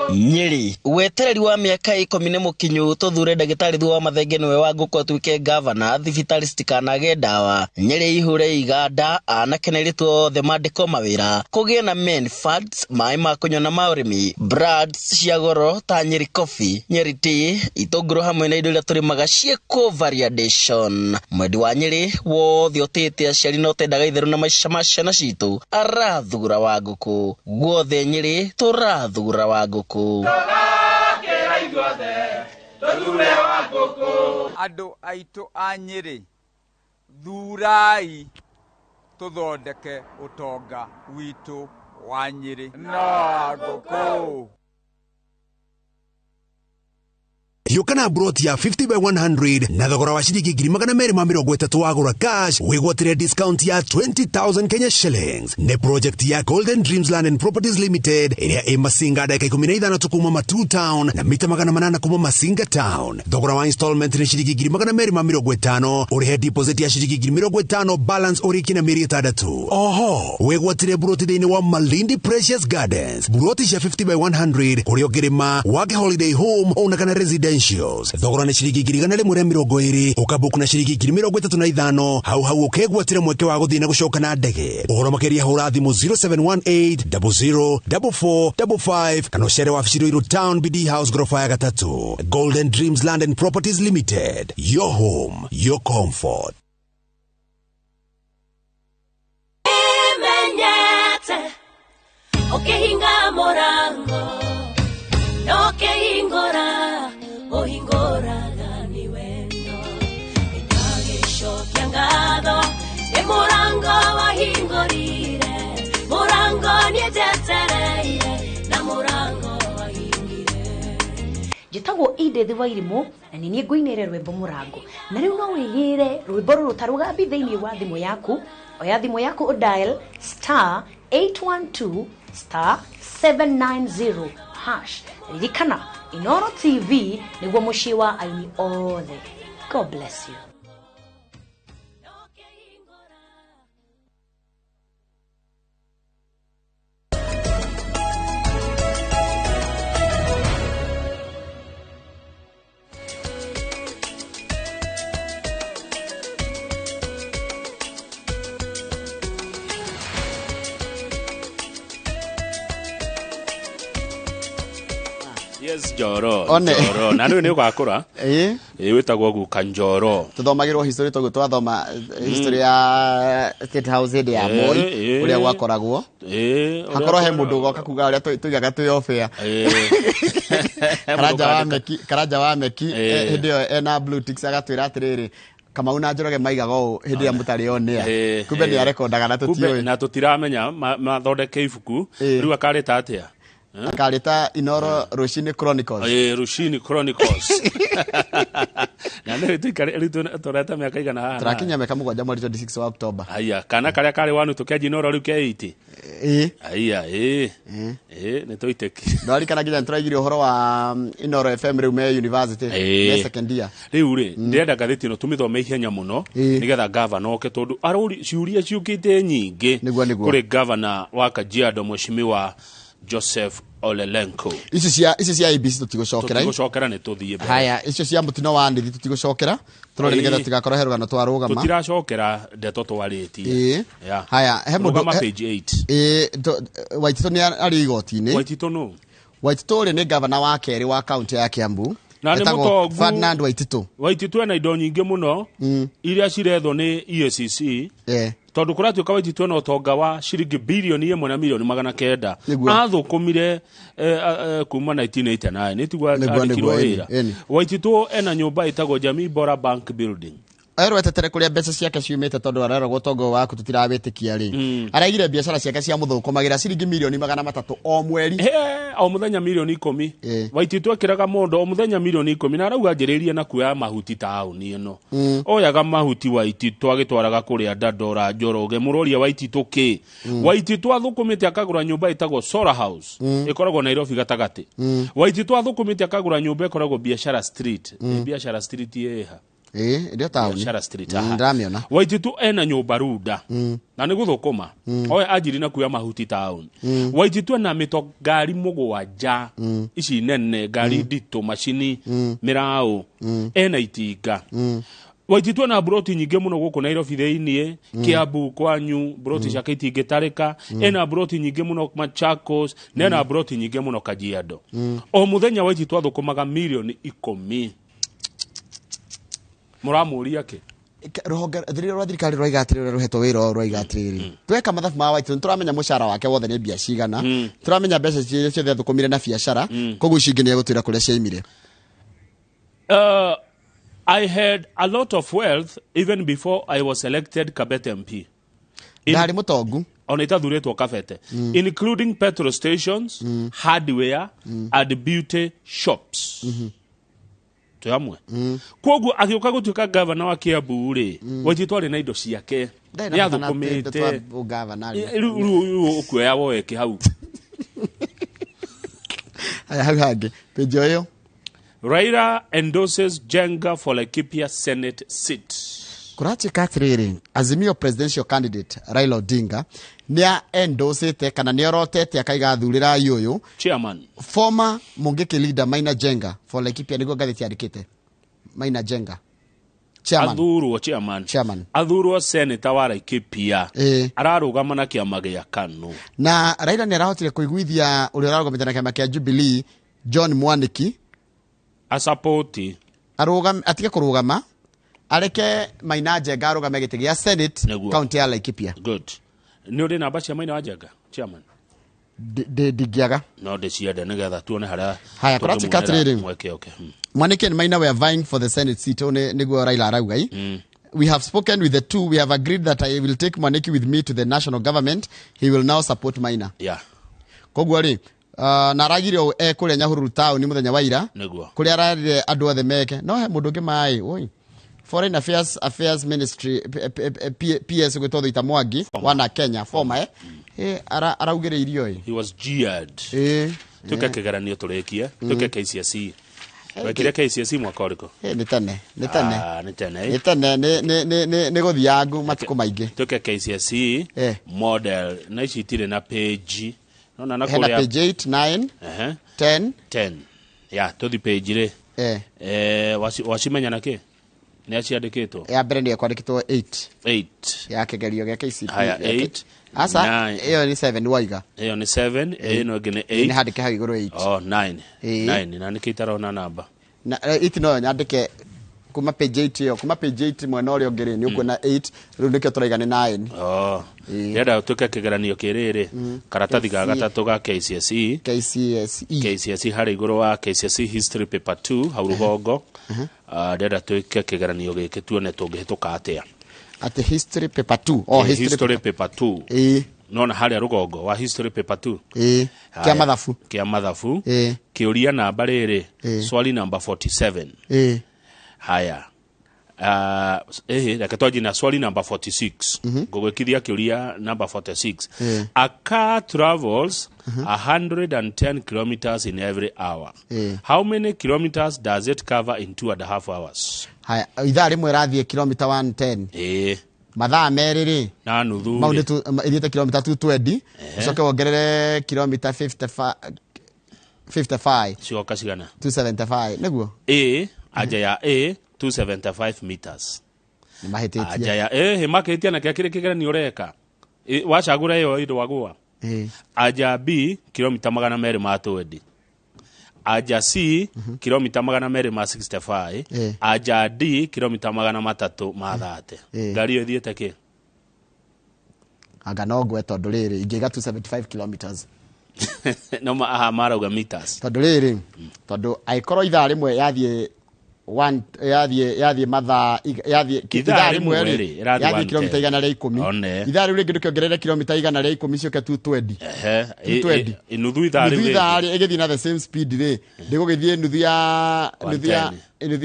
Speaker 14: Nyĩrĩ wetereri wa mĩaka 10 nĩ mũkinyu tũthure ndagĩtarĩ Thuo wa Mathenge nĩwe wa ngũkũ atuĩke gavana thibitarĩ citikanage ndawa. Nyĩrĩ ihure iganda anake na airĩtu othe mandĩkwo mawĩra kũgĩe na men funds maĩ ma kũnyua na ma ũrĩmi brands cia goro ta Nyeri Coffee, Nyeri Tea, itũngũrũ hamwe na indo iria tũrĩmaga ciĩkwo variation. Mwendi wa Nyĩrĩ wothe ũtĩĩte aciari na ũtendaga itherũ na maica ma ciana citũ arathura wa ngũkũ. Guothe Nyĩrĩ tũrathura wa ngũkũ.
Speaker 15: Andũ aitũ a Nyĩrĩ, thurai tũthondeke ũtonga witũ wa Nyĩrĩ na ngũkũ.
Speaker 16: Yũka na broti ya 50 by 100 na thogora wa ciringi 230,000 wagũra cash wĩgwatĩre discount ya 20,000 Kenya shillings. Nĩ project ya Golden Dreams Land and Properties Limited ĩrĩa ĩ Masinga ndagĩka 15 tu kuma Matuu Town na mita 800 kuma Masinga Town. Thogora wa installment nĩ ciringi 250,000, ũrĩhe deposit ya ciringi 50,000, balance ũrĩkie na mĩeri 6. Oho wĩgwatĩre broti thĩinĩ wa Malindi Precious Gardens, broti cia 50 by 100 kũrĩa ũngĩrĩma wake holiday home ona kana residential. Thogora nĩ ciringi 120,000, ũkabuku na ciringi 35,000, hau hau ũkegwatĩra mweke wa gũthiĩ na gũcoka na ndege. Ũhoro makĩria hũra thimũ 0718 00 44 55 kana ũcere wabici Ruiru Town BD House ghorofa ya 3. Golden Dreams Land and Properties Limited, your home, your comfort.
Speaker 17: Menyete ũkĩhinga mũrango no kĩhingũra ũhingũraga nĩ wendo ĩtagĩcokia ngatho nĩ mũrango wahingũrire mũrango nĩnjetereire na mũrango wahingire.
Speaker 6: Njĩtagwo Edith Wairimu na nĩ niĩ ngũinĩre rwĩmbo mũrango. Na rĩu no wĩgĩre rwĩmbo rũrũ ta rũgambi thĩinĩ wa thimũ yaku. Oya thimũ yaku ũdial star 812 star 790 hash. Ririkana Inoro TV nĩguo mũciĩ wa aini othe. God bless you.
Speaker 1: Yes, Njoro. Njoro. Na rĩu nĩ ũgakũra.
Speaker 2: Ĩĩ.
Speaker 1: Ĩĩ wĩtagwo guka Njoro.
Speaker 2: Tũthomagĩrwo history toguo twathoma history ya State House hĩndĩ ya Moi ũrĩa gwakoragwo.
Speaker 1: Ĩĩ.
Speaker 2: Hakorwo he mũndũ ũgoka kuga ũrĩa tuigaga twĩ off air. Karanja wa Meki hĩndĩ ĩyo ena blue ticks agatwĩra atĩrĩrĩ Kamau na Njoroge maigaga ũũ hĩndĩ ĩrĩa mũtarĩ on air. Kumbe nĩ arekondaga na tũtiũĩ.
Speaker 1: Na tũtiramenya mathondeke ibuku. Rĩu akarĩta atĩa?
Speaker 2: Akarĩta Inoro Rũcinĩ Chronicles.
Speaker 1: Rũcinĩ Chronicles. Na nĩ rĩu tũreta mĩaka igana haha.
Speaker 2: Tũrakinya mĩaka 7 mweri 26 wa October.
Speaker 1: Aya, kana karĩa karĩ wanu tũkĩanjia Inoro rĩu ke 80.
Speaker 2: Ĩĩ.
Speaker 1: Aya, ĩĩ. Ĩĩ, nĩ tũitĩki.
Speaker 2: Ndwarikana nginya nĩtũraigire ũhoro wa Inoro FM rĩu me university, me second year.
Speaker 1: Rĩu rĩ, ndĩrenda ngathĩti ĩno tũmĩthome ihenya mũno nĩgetha gavana oke tondũ arũri ciũria ciũkĩte nyingĩ kũrĩ gavana wa Kajiado Mheshimiwa Joseph Olelenko.
Speaker 2: Ici cia ABC tũtigũcokera.
Speaker 1: Tũtigũcokera nĩ tũthiĩ mbere.
Speaker 2: Haya, icio cia mũtino wa nĩthi tũtigũcokera. Tũrore nĩgetha tũtigakorwo he rũgano twarũgama.
Speaker 1: Tũtiracokera ndeto twarĩtie.
Speaker 2: Haya, he mũndũ
Speaker 1: rũgama page 8.
Speaker 2: Ĩĩ, Waititũ nĩ arĩ igoti-inĩ.
Speaker 1: Waititũ nũ?
Speaker 2: Waititũ ũrĩa nĩ gavana wa kerĩ wa kaunti ya Kiambu.
Speaker 1: Na nĩ mũtongu.
Speaker 2: Ferdinand Waititũ.
Speaker 1: Waititũ ena indo nyingĩ mũno iria cirethwo nĩ EACC. Tondũ kũratuĩka Waititũ ena ũtonga wa ciringi bilioni 1 na milioni 900. Athũkũmire kuma 1989 nĩ tiguo andĩkirwo wĩra. Waititũ ena nyũmba ĩtagwo Jamii Bora Bank Building.
Speaker 2: Erwo etetere kũrĩa mbeca ciake ciumĩte tondũ areragwo ũtonga waku tũtirawĩtĩkia rĩ. Araigire biacara ciake cia mũthũkũmagĩra ciringi milioni 300 o mweri.
Speaker 1: O mũthenya milioni 10. Waititũ ekĩraga mondo o mũthenya milioni 10 na arauga njĩrĩrie na kuoya mahuti taũni ĩno. Oyaga mahuti Waititũ agĩtwaraga kũrĩa Dandora Njoroge. Mũroria Waititũ kĩ? Waititũ athũkũmĩte akagũra nyũmba ĩtagwo Solar House ĩkoragwo Nairobi gatagatĩ. Waititũ athũkũmĩte akagũra nyũmba ĩkoragwo Biashara Street. Biashara Street ĩha?
Speaker 2: Ĩĩ, ndio taũni.
Speaker 1: Biashara Street, aha.
Speaker 2: Ndĩramĩona.
Speaker 1: Waititu ena nyũmba Runda na nĩ gũthũkũma oe anjiri na kuoya mahuti taũni. Waititu ena mĩto ngari mũgwanja ici nene, ngari nditũ, macini, mĩraũ, ena itinga. Waititu ena mburoti nyingĩ mũno gũkũ Nairobi thĩiniĩ, Kiambu kwanyu mburoti ciake itingĩtarĩka. Ena mburoti nyingĩ mũno Machakos na ena mburoti nyingĩ mũno Kajiado. O mũthenya Waititu athũkũmaga mirioni 10. Mũramũria kĩ?
Speaker 2: Rũhonge rũrĩa rwa thirikari rwaiga atĩrĩrĩ, rũhetwo wĩra ũyũ rwaiga atĩrĩrĩ, tweka mathabu ma Waititu nĩtũramenya mũcara wake wothe nĩ mbia cigana, tũramenya mbeca ciria ciothe athũkũmire na biacara, koguo ici ingĩ nĩ egũtwĩra kũrĩa ciaimire.
Speaker 1: I had a lot of wealth even before I was elected Kabete MP.
Speaker 2: Ndarĩ mũtongu.
Speaker 1: Ona itathurĩtwo Kabete. Including petrol stations, hardware and beauty shops. Twĩ hamwe. Koguo agĩũka gũtuĩka gavana wa Kiambu rĩ, Waititu arĩ na indo ciake.
Speaker 2: Ndarĩ
Speaker 1: Nĩ
Speaker 2: na bata na
Speaker 1: athũkũmĩte.
Speaker 2: twa ũgavana rĩ.
Speaker 1: Rĩu ũkuoya woeke hau.
Speaker 2: Haya, hau hangĩ page o ĩyo.
Speaker 1: Raila endorses Njenga for Laikipia Senate seat.
Speaker 2: Kũratuĩka atĩrĩrĩ, Azimio presidential candidate Raila Odinga nĩ endosĩte kana nĩ orotete akaiga thurĩrai ũyũ
Speaker 1: Chairman.
Speaker 2: Former Mungiki leader Maina Njenga for Laikipia, nĩguo ngathĩti yandĩkĩte. Maina Njenga chairman.
Speaker 1: Athurwo chairman.
Speaker 2: Chairman.
Speaker 1: Athurwo senator wa Laikipia. Ararũgama na kĩama gĩa KANU.
Speaker 2: Na Raila nĩ arahotire kũiguithia ũrĩa ũrarũgamĩte na kĩama kĩa Jubilee, John Mwaniki,
Speaker 1: asapoti
Speaker 2: arũgame, atige kũrũgama, areke Maina Njenga arũgame gĩtĩ gĩa Senate
Speaker 1: Nĩguo.
Speaker 2: kaunti ya Laikipia.
Speaker 1: Good. Nĩ ũrĩ namba cia Maina wa Njenga chairman?
Speaker 2: Ndingĩaga.
Speaker 1: No ndĩciende nĩgetha tuone harĩa
Speaker 2: Haya, kũratuĩka
Speaker 1: tũngĩmuonera
Speaker 2: atĩrĩrĩ.
Speaker 1: mweke ũke.
Speaker 2: Mwaniki and Maina were vying for the Senate seat. Ũũ nĩguo Raila arauga i. We have spoken with the two. We have agreed that I will take Mwaniki with me to the national government. He will now support Maina. Koguo rĩ, na aragire ũũ e kũrĩa Nyahururu taũni mũthenya wa ira, kũrĩa ararire andũ othe meke no he mũndũ ũngĩ maĩ oi Foreign Affairs Ministry PS gwĩtwo Thuita Mwangi wana Kenya former araugĩrĩirio ĩ.
Speaker 1: He was jeered. Tuke kĩgeranio tũrĩkie. Tuke KCSE. Wekire KCSE mwaka ũrĩkũ?
Speaker 2: Nĩ tene, nĩ tene.
Speaker 1: Ah, nĩ tene.
Speaker 2: Nĩ tene, nĩ gũthiangu matukũ maingĩ.
Speaker 1: Tuke KCSE model na ici itirĩ na page nona na
Speaker 2: Hena
Speaker 1: kũrĩa
Speaker 2: page 8, 9, 10.
Speaker 1: 10 ya tũthi page rĩ. Wacimenya na kĩ nĩ aciandĩkĩtwo?
Speaker 2: Ya mbere nĩ kwandĩkĩtwo 8.
Speaker 1: 8.
Speaker 2: Ya kĩgerio gĩa KCPE.
Speaker 1: Haya,
Speaker 2: gĩa
Speaker 1: 8,
Speaker 2: Aca,
Speaker 1: 9.
Speaker 2: ĩyo nĩ 7 waiga.
Speaker 1: Ĩyo nĩ 7, ĩno ĩngĩ nĩ 8.
Speaker 2: Nĩ handĩke hau igũrũ 8.
Speaker 1: Oh, 9. 9 na nĩkĩ itarona namba?
Speaker 2: Na 8 no nyandĩke kuma page 8 ĩyo, kuma page 8 mwena ũrĩa ũngĩ rĩ, nĩ ũkuona 8, rĩu nĩkĩo tũraiga nĩ 9.
Speaker 1: Oh, ndĩrenda tuĩke kĩgeranio kĩrĩrĩ, karatathi ga gatatũ ga KCSE.
Speaker 2: KCSE.
Speaker 1: KCSE harĩ igũrũ wa KCSE history paper 2 hau rũgongo. Ah, ndĩrenda tuĩke kĩgeranio gĩkĩ tuone tũngĩhĩtũka atĩa.
Speaker 2: Atĩ history paper 2? Oh, history.
Speaker 1: History paper 2. Nona harĩa rũgongo wa history paper 2.
Speaker 2: Ĩĩ,
Speaker 1: Haya,
Speaker 2: kĩa mathabu.
Speaker 1: Kĩa mathabu. Kĩũria namba rĩrĩ, swali namba 47. Haya, reke twanjie na swali namba 46. Ngũgwĩkithia kĩũria namba 46. A car travels 110 kilometers in every hour. How many kilometers does it cover in 2.5 hours?
Speaker 2: Haya, ithaa rĩmwe rathiĩ kilomita 110. Mathaa merĩ rĩ,
Speaker 1: Na nuthu
Speaker 2: mau
Speaker 1: rĩ.
Speaker 2: nĩ ithiĩte kilomita 220, ũcoke wongerere kilomita 55, 55.
Speaker 1: Cigoka cigana?
Speaker 2: 275 nĩguo.
Speaker 1: A, anja ya A, 275 meters.
Speaker 2: Nĩ mahĩtĩtie.
Speaker 1: Anja ya A makĩhĩtia na kĩa kĩrĩ kĩgeranio ũreka. Wacagũra ĩyo ĩndwagũa. Anja B, kilomita 220. Anja C, kilomita 265. Anja D, kilomita 330. Ngari ĩyo ĩthiĩte kĩ?
Speaker 2: Anga no ngwe tondũ rĩrĩ ingĩiga 275 kilometers.
Speaker 1: No aha marauga meters.
Speaker 2: Tondũ rĩrĩ, tondũ angĩkorwo ithaa rĩmwe yathiĩ one, yathiĩ mathaa yathiĩ
Speaker 1: Ithaa
Speaker 2: ithaa rĩmwe
Speaker 1: rĩmwe
Speaker 2: rĩ,
Speaker 1: rĩ, ĩrathiĩ
Speaker 2: yathiĩ
Speaker 1: 110.
Speaker 2: kilomita 110.
Speaker 1: One.
Speaker 2: Ithaa rĩu rĩngĩ ndũkĩongerere kilomita 110 ciũke 220. 220.
Speaker 1: Nuthu ithaa rĩu
Speaker 2: nuthu
Speaker 1: rĩngĩ.
Speaker 2: ithaa rĩ ĩgĩthiĩ na the same speed rĩ, ndĩgũgĩthiĩ nuthu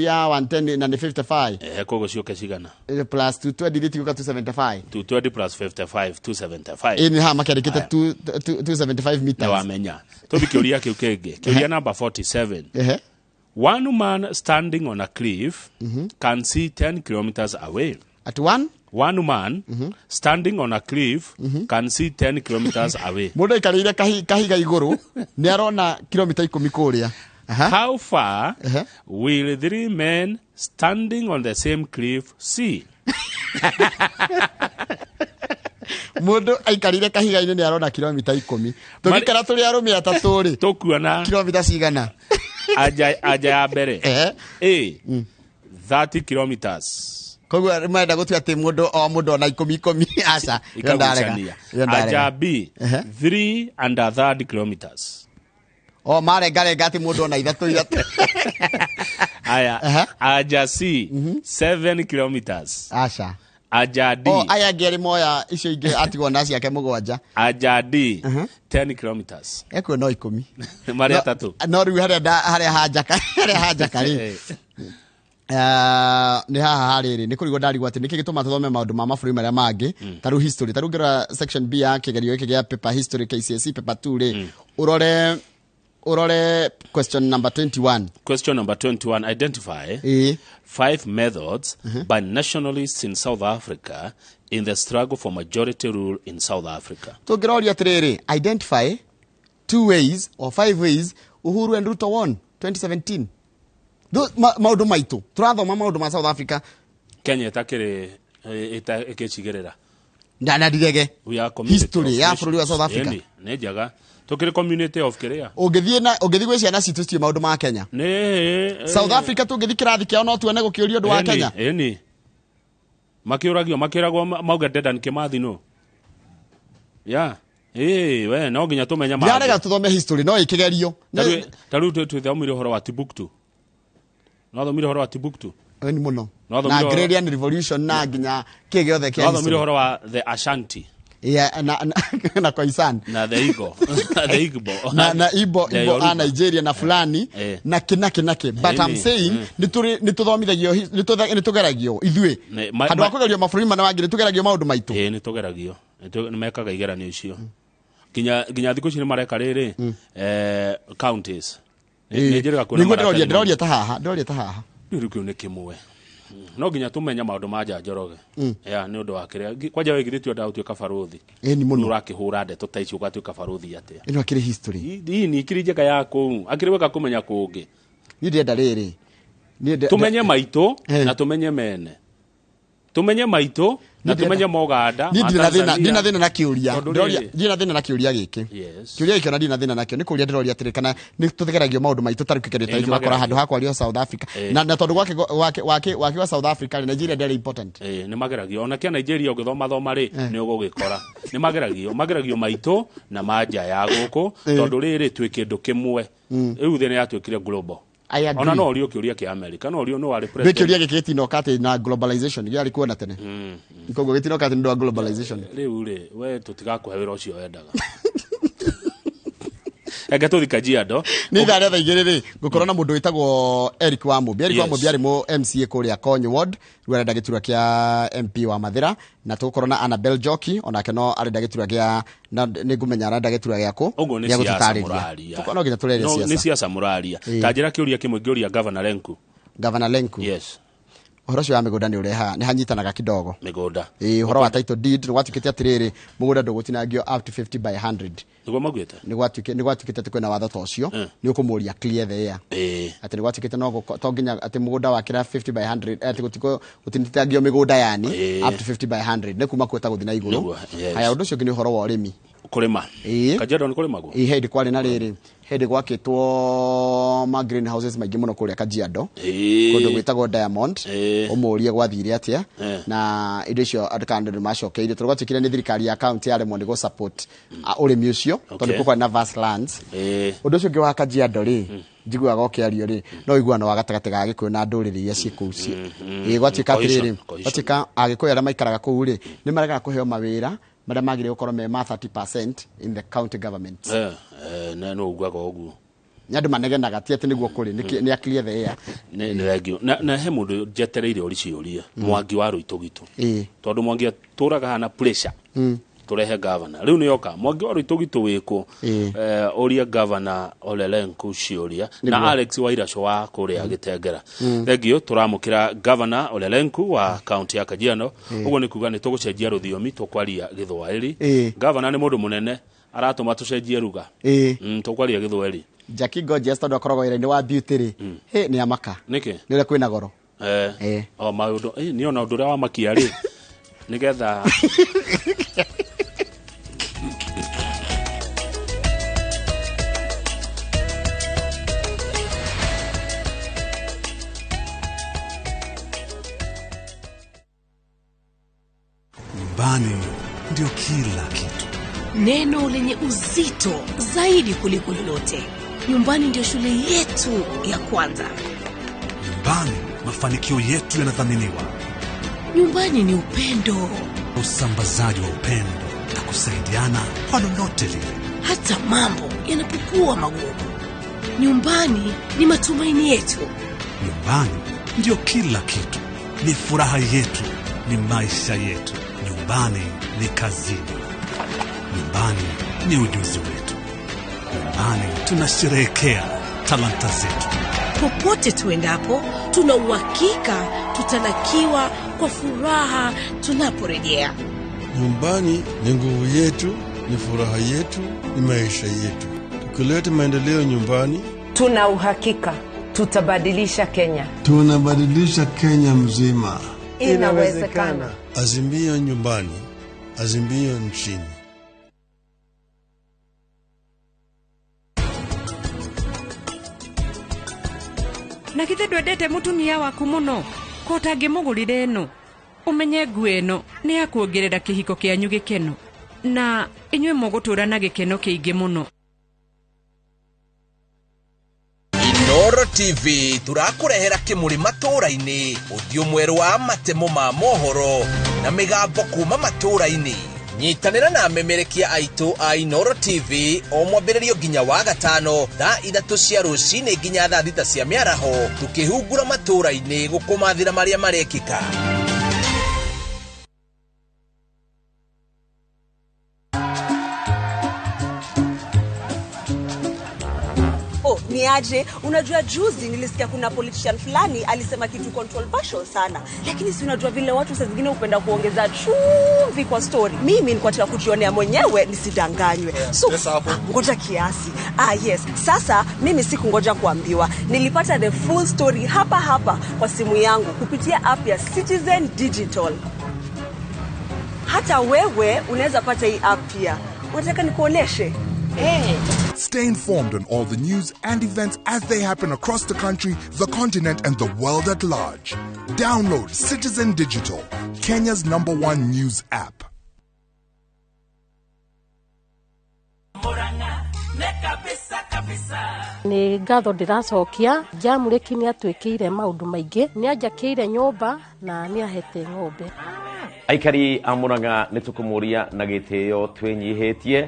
Speaker 2: ya 110 na nĩ 55.
Speaker 1: Koguo ciũke cigana?
Speaker 2: Plus 220 rĩtigũka 275.
Speaker 1: 220 plus 55, 275.
Speaker 2: Ĩ nĩ haha makĩandĩkĩte
Speaker 1: Haya.
Speaker 2: 275
Speaker 1: Nĩ
Speaker 2: meters.
Speaker 1: wamenya tũthi kĩũria kĩu kĩngĩ, kĩũria namba 47. One man standing on a cliff can see 10 kilometers away.
Speaker 2: At one?
Speaker 1: One man standing on a cliff can see 10 kilometers away.
Speaker 2: Mũndũ aikarĩire kahiga igũrũ nĩ arona kilomita 10 kũrĩa.
Speaker 1: How far will three men standing on the same cliff see?
Speaker 2: Mũndũ aikarĩire kahiga-inĩ nĩ arona kilomita 10. Tũngĩikara tũrĩ arũme atatũ rĩ,
Speaker 1: tũkuona
Speaker 2: kilomita cigana?
Speaker 1: Anja ya mbere. A, 30 kilometers.
Speaker 2: Koguo marenda gũtua atĩ mũndũ o mũndũ ona 10 aca. Ĩyo ndarega.
Speaker 1: Ikagucania.
Speaker 2: Ĩyo ndarega.
Speaker 1: Anja B, 3 and a third kilometers.
Speaker 2: O marengarenga atĩ mũndũ ona 3.
Speaker 1: Aya, anja C, 7 kilometers.
Speaker 2: Aca.
Speaker 1: Anja D.
Speaker 2: O aya angĩ erĩ moya icio ingĩ atigwo na ciake 7.
Speaker 1: Anja D, 10 kilometers.
Speaker 2: Ekuona 10.
Speaker 1: Marĩa atatũ.
Speaker 2: No rĩu harĩa hanjaka rĩ. Nĩ haha harĩrĩ nĩ kũrigwo ndarigwo atĩ nĩkĩ gĩtũma tũthome maũndũ ma mabũrũri marĩa mangĩ ta rĩu history, ta rĩu ngĩrora section B ya kĩgerio gĩkĩ gĩa paper history KCSE paper 2 rĩ, ũrore question number 21.
Speaker 1: Question number 21, identify 5 methods by nationalists in South Africa in the struggle for majority rule in South Africa.
Speaker 2: Tũngĩroria atĩrĩrĩ, identify 2 ways or 5 ways Uhuru and Ruto won 2017. Maũndũ maitũ tũrathoma maũndũ ma South Africa.
Speaker 1: Kenya ĩtakĩrĩ ĩkĩcigĩrĩra
Speaker 2: na ndirege history ya bũrũri wa South Africa
Speaker 1: nĩ njega. Tũkĩrĩ community of kĩrĩa
Speaker 2: ũngĩthiĩ gwĩ ciana citũ ciĩ maũndũ ma Kenya. South Africa tũngĩthiĩ kĩrathi kĩao no tuone gũkĩũrio ũndũ wa Kenya.
Speaker 1: Ĩni makĩũragio makĩragwo mauge Dedan Kimathi no ya we no nginya tũmenye maũndũ.
Speaker 2: Ndirarega tũthome history no ĩkĩgerio.
Speaker 1: Ta rĩu twĩthomire ũhoro wa Timbuktu. No thomire ũhoro wa Timbuktu.
Speaker 2: Ni mũno. Na agrarian revolution na nginya kĩ gĩothe kĩa.
Speaker 1: No thomire ũhoro wa the Ashanti.
Speaker 2: Yeah, na Khoisan.
Speaker 1: Na the Igbo. The Igbo.
Speaker 2: Na Igbo a Nigeria na fulani na kinaki. But I'm saying nĩ tũthomithagio nĩ tũgeragio ithuĩ. Handũ ha kũgerio mabũrũri marĩa mangĩ nĩ tũgeragio maũndũ maitũ.
Speaker 1: Nĩ tũgeragio. Nĩ mekaga igeranio icio. Nginya thikũ ici nĩ mareka rĩrĩ counties.
Speaker 2: Ndĩroria ta haha.
Speaker 1: Rĩu kĩu nĩ kĩmwe. No nginya tũmenye maũndũ ma Nja Njoroge. Ya nĩ ũndũ wa kĩrĩa kwanja wĩgithĩtio endaga gũtuĩka barũthi.
Speaker 2: Ĩni mũno.
Speaker 1: Ũrakĩhũra ndeto ta icio ũgatuĩka barũthi atĩa?
Speaker 2: Ĩno akĩrĩ history.
Speaker 1: Ĩni ikĩrĩ njega ya kũu. Akĩrĩ wega kũmenya kũngĩ.
Speaker 2: Niĩ ndĩrenda rĩrĩ.
Speaker 1: Tũmenye maitũ na tũmenye mene. Tũmenye maitũ na tũmenye Moganda.
Speaker 2: Ndina thĩna na kĩũria. Ndina thĩna na kĩũria gĩkĩ. Kĩũria gĩkĩ ona ndina thĩna nakĩo. Nĩ kũũria ndĩroria atĩrĩ kana nĩ tũgeragio maũndũ maitũ ta rĩu kĩgerio ta gĩkĩ ũgakora handũ ha kwario South Africa. Na tondũ gwake wa South Africa rĩ, Nigeria ndĩarĩ important.
Speaker 1: Nĩ mageragio. Ona kĩa Nigeria ũgĩthoma thoma rĩ, nĩ ũgũgĩkora. Nĩ mageragio. Mageragio maitũ na manja ya gũkũ tondũ rĩrĩ twĩ kĩndũ kĩmwe. Rĩu thĩ nĩ yatuĩkire global. Ona no ũrio kĩũria kĩa America, no ũrio no warĩ president.
Speaker 2: Kĩũria gĩkĩ gĩtinoka atĩ na globalization gĩarĩ kuona tene. Koguo gĩtinoka atĩ nĩ ũndũ wa globalization.
Speaker 1: Rĩu rĩ, we tũtigakũhe wĩra ũcio wendaga. Eke tũthi Kajiado.
Speaker 2: Nĩ ithaa rĩa thaa 2 rĩ, ngũkorwo na mũndũ wĩtagwo Eric Wamũmbi. Eric Wamũmbi arĩ mũ MCA kũrĩa Konyo Ward, rĩu arenda gĩturwa kĩa MP wa Mathĩra, na tũgũkorwo na Annabel Njoki, onake no arenda gĩturwa kĩa, na nĩ ngũmenya arenda gĩturwa gĩakũ.
Speaker 1: Ũguo nĩ siasa mũraria.
Speaker 2: Tũkorwo no nginya tũrerie siasa.
Speaker 1: Nĩ siasa mũraria. Ta njĩra kĩũria kĩmwe ngĩũria Governor Lenku.
Speaker 2: Governor Lenku.
Speaker 1: Yes.
Speaker 2: Ũhoro ũcio wa mĩgũnda nĩ ũrehaga, nĩ hanyitanaga kidogo.
Speaker 1: Mĩgũnda.
Speaker 2: Ũhoro wa title deed nĩ gwatuĩkĩte atĩrĩrĩ, mũgũnda ndũgũtinangio up to 50 by 100.
Speaker 1: Nĩguo maugĩte?
Speaker 2: Nĩ gwatuĩkĩte atĩ kwĩna watho ta ũcio, nĩ ũkũmũria clear the air. Atĩ nĩ gwatuĩkĩte no to nginya atĩ mũgũnda wakĩra 50 by 100, atĩ gũtinitangio mĩgũnda yani up to 50 by 100, nĩ kuma kwĩta gũthiĩ na igũrũ. Haya, ũndũ ũcio ũngĩ nĩ ũhoro wa ũrĩmi.
Speaker 1: Kũrĩma. Kajiado nĩ kũrĩmagwo?
Speaker 2: Hĩndĩ kwarĩ na rĩrĩ, hĩndĩ gwakĩtwo ma greenhouses maingĩ mũno kũrĩa Kajiado. Kũndũ gwĩtagwo Diamond. Ũmũrie gwathire atĩa. Na indo icio andũ kana nĩ macokeirio tondũ gwatuĩkire nĩ thirikari ya county yaremwo nĩ gũ support ũrĩmi ũcio tondũ kũu kwarĩ na vast lands. Ũndũ ũcio ũngĩ wa Kajiado rĩ, njiguaga ũkĩario rĩ, no ũiguano wa gatagatĩ ga Gĩkũyũ na ndũrĩrĩ iria ciĩ kũu. Gwatuĩka atĩrĩrĩ, gwatuĩka Agĩkũyũ arĩa maikaraga kũu rĩ, nĩ maregaga kũheo mawĩra marĩa magĩrĩire gũkorwo me ma 30% in the county government.
Speaker 1: No ugaga ũguo.
Speaker 2: Nĩ andũ manegenaga ti atĩ nĩguo kũrĩ, nĩ clear the air.
Speaker 1: Nĩ thank you. Na he mũndũ njetereire ũri ciũria, Mwangi wa Rũitũ gitũ. Tondũ Mwangi atũraga hana pressure. Tũrehe gavana rĩu nĩ oka Mwangi wa Rũitũ wĩkũ, ũria gavana Olelenku ciũria na Alex Wairaco wa kũrĩa Gĩtengera. Thengiũ tũramũkĩra gavana Olelenku wa kaunti ya Kajiado. Ũguo nĩ kuga nĩ tũgũcenjia rũthiomi, tũkwaria Gĩthwaĩri. Gavana nĩ mũndũ mũnene, aratũma tũcenjie ruga. Tũkwaria Gĩthwaĩri.
Speaker 2: Jackie Gorgeous, tondũ akoragwo wĩra-inĩ wa beauty rĩ, hĩ, nĩ amaka.
Speaker 1: Nĩkĩ?
Speaker 2: Nĩ ũrĩa kwĩna goro.
Speaker 1: O maũndũ nĩ ona ũndũ ũrĩa wamakia rĩ, nĩgetha
Speaker 16: Nyumbani ndio kila kitu.
Speaker 9: Neno lenye uzito zaidi kuliko lolote. Nyumbani ndio shule yetu ya kwanza.
Speaker 16: Nyumbani mafanikio yetu yanathaminiwa.
Speaker 9: Nyumbani ni upendo,
Speaker 16: usambazaji wa upendo na kusaidiana kwa lolote lile,
Speaker 9: hata mambo yanapokuwa magumu. Nyumbani ni matumaini yetu.
Speaker 16: Nyumbani ndio kila kitu, ni furaha yetu, ni maisha yetu. Nyumbani ni kazini. Nyumbani ni ujuzi wetu. Nyumbani tunasherehekea talanta zetu.
Speaker 9: Popote tuendapo, tuna uhakika tutalakiwa kwa furaha tunaporejea.
Speaker 18: Nyumbani ni nguvu yetu, ni furaha yetu, ni maisha yetu. Tukileta maendeleo nyumbani,
Speaker 19: tuna uhakika tutabadilisha Kenya.
Speaker 18: Tunabadilisha Kenya mzima.
Speaker 19: Inawezekana.
Speaker 18: Azimio nyumbani, azimio nchini.
Speaker 20: Na githĩ ndwendete mũtumia waku mũno ko ũtangĩmũgũrĩra ĩno, ũmenye nguo ĩno nĩ ya kuongerera kĩhiko kĩanyu gĩkeno, na inyuĩ mũgũtũra na gĩkeno kĩingĩ mũno.
Speaker 7: Inoro TV turakũrehera kĩmũrĩ matũũra-inĩ, ũthiũ mwerũ wa matemo ma mohoro na mĩgambo kuma matũũra-inĩ. Nyitanĩra na amemerekia aitũ a Inoro TV o mwambĩrĩrio nginya wa gatano thaa 3 cia rũcinĩ nginya thaa 6 cia mĩaraho, tukĩhungura matũũra-inĩ gũkũmathĩra marĩa marekĩka.
Speaker 21: Ni aje, unajua juzi nilisikia kuna politician fulani alisema kitu controversial sana. Lakini si unajua vile watu saa zingine hupenda kuongeza chumvi kwa story. Mimi nilikuwa nataka kujionea mwenyewe nisidanganywe. So ngoja kiasi. Yes. Sasa mimi sikungoja kuambiwa. Nilipata the full story hapa hapa kwa simu yangu kupitia app ya Citizen Digital. Hata wewe unaweza pata hii app pia. Unataka nikuoneshe?
Speaker 22: Stay informed on all the news and events as they happen across the country, the continent, and the world at large. Download Citizen Digital, Kenya's #1 news app.
Speaker 23: Nĩ ngatho ndĩracokia Jamũrĩki nĩ atwĩkĩire maũndũ maingĩ, nĩ anjakĩire nyũmba na nĩ ahete ng'ombe.
Speaker 24: Aikari a Murang'a nĩ tũkũmũria na gĩtĩo twĩnyihĩtie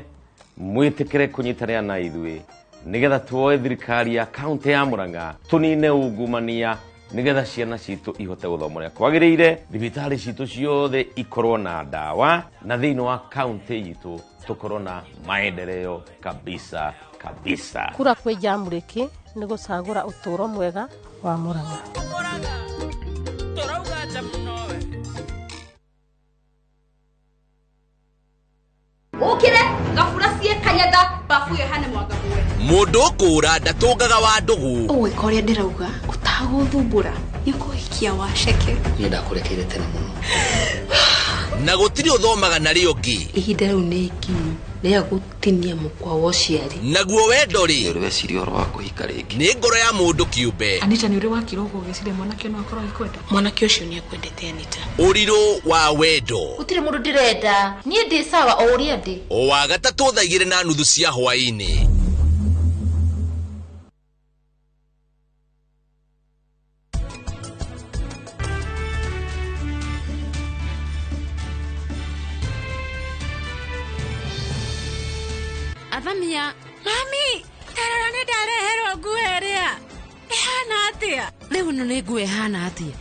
Speaker 24: mwĩtĩkĩre kũnyitanĩra na ithuĩ nĩgetha tuoe thirikari ya kaunti ya Murang'a, tũnine ungumania nĩgetha ciana citũ ihote gũthoma ũrĩa kwagĩrĩire, thibitarĩ citũ ciothe ikorwo na ndawa, na thĩinĩ wa kaunti itũ tũkorwo na maendeleo kabisa kabisa.
Speaker 23: Kura kwĩ Jamũrĩki nĩ gũcagũra ũtũũro mwega wa Murang'a.
Speaker 11: Ukire gabura cie kanyatha bafu yohane mwangague.
Speaker 7: Mũndũ kũra ndatũngaga wa ndũgũ.
Speaker 10: Ũgwĩka ũrĩa ndĩrauga ũtagũthumbũra nĩ kũhikia waceke.
Speaker 8: Niĩ ndakũrekeire tene mũno.
Speaker 7: Na gũtirĩ ũthomaga na rĩo ũngĩ.
Speaker 9: Ihinda rĩu nĩ ikinyu rĩa gũtinia mũkwa wa ũciari.
Speaker 7: Naguo wendo rĩ,
Speaker 8: nĩ weciria ũhoro wa kũhika rĩngĩ.
Speaker 7: Nĩ ngoro ya mũndũ kĩũmbe.
Speaker 10: Anita, nĩ ũrĩ wakira ũguo ũgĩciria mwanake no akorwo agĩkwenda?
Speaker 9: Mwanake ũcio nĩ akwendete Anita.
Speaker 7: Ũrirũ wa wendo.
Speaker 11: Gũtirĩ mũndũ ndĩrenda, niĩ ndĩ sawa o ũrĩa ndĩ.
Speaker 7: O wa gatatũ thaa 2:30 cia hwaĩ-inĩ.
Speaker 9: Athamia, mami, tarora nĩ ndareherwo nguo ĩrĩa ĩhana atĩa? Rĩu ĩno nĩ nguo ĩhana atĩa?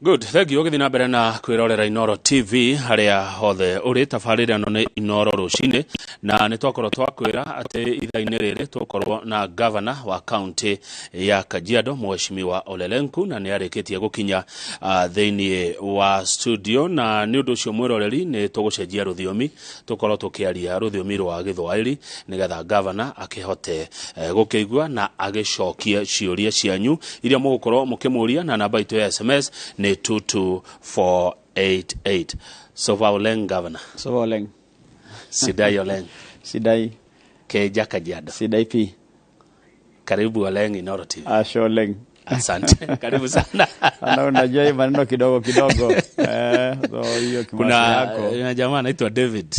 Speaker 1: Good, thank you. Ũgĩthiĩ na mbere na kwĩrorera Inoro TV harĩa hothe ũrĩ. Tabarĩra ĩno nĩ Inoro rũcinĩ, na nĩ twakorwo twakwĩra atĩ ithaa-inĩ rĩrĩ tũkorwo na governor wa kaunti ya Kajiado, Mheshimiwa Ole Lenku, na nĩ arĩkĩtie gũkinya thĩinĩ wa studio. Na nĩ ũndũ ũcio, mwĩroreri, nĩ tũgũcenjia rũthiomi, tũkorwo tũkĩaria rũthiomi rwa Gĩthwaĩri nĩgetha governor akĩhote gũkĩigua na agĩcokie ciũria cianyu iria mũgũkorwo mũkĩmũria, na namba itũ ya SMS nĩ 22488. Sova Oleng, governor.
Speaker 3: Sova Oleng.
Speaker 1: Sidai Oleng.
Speaker 3: Sidai.
Speaker 1: Keja Kajiado.
Speaker 3: Sidai P.
Speaker 1: Karibu Oleng, Inoro TV.
Speaker 3: Ashe Oleng.
Speaker 1: Asante, karibu sana.
Speaker 3: Ana unajua hii maneno kidogo kidogo. So hiyo kimasi
Speaker 1: Kuna
Speaker 3: yako.
Speaker 1: Na jamaa anaitwa David,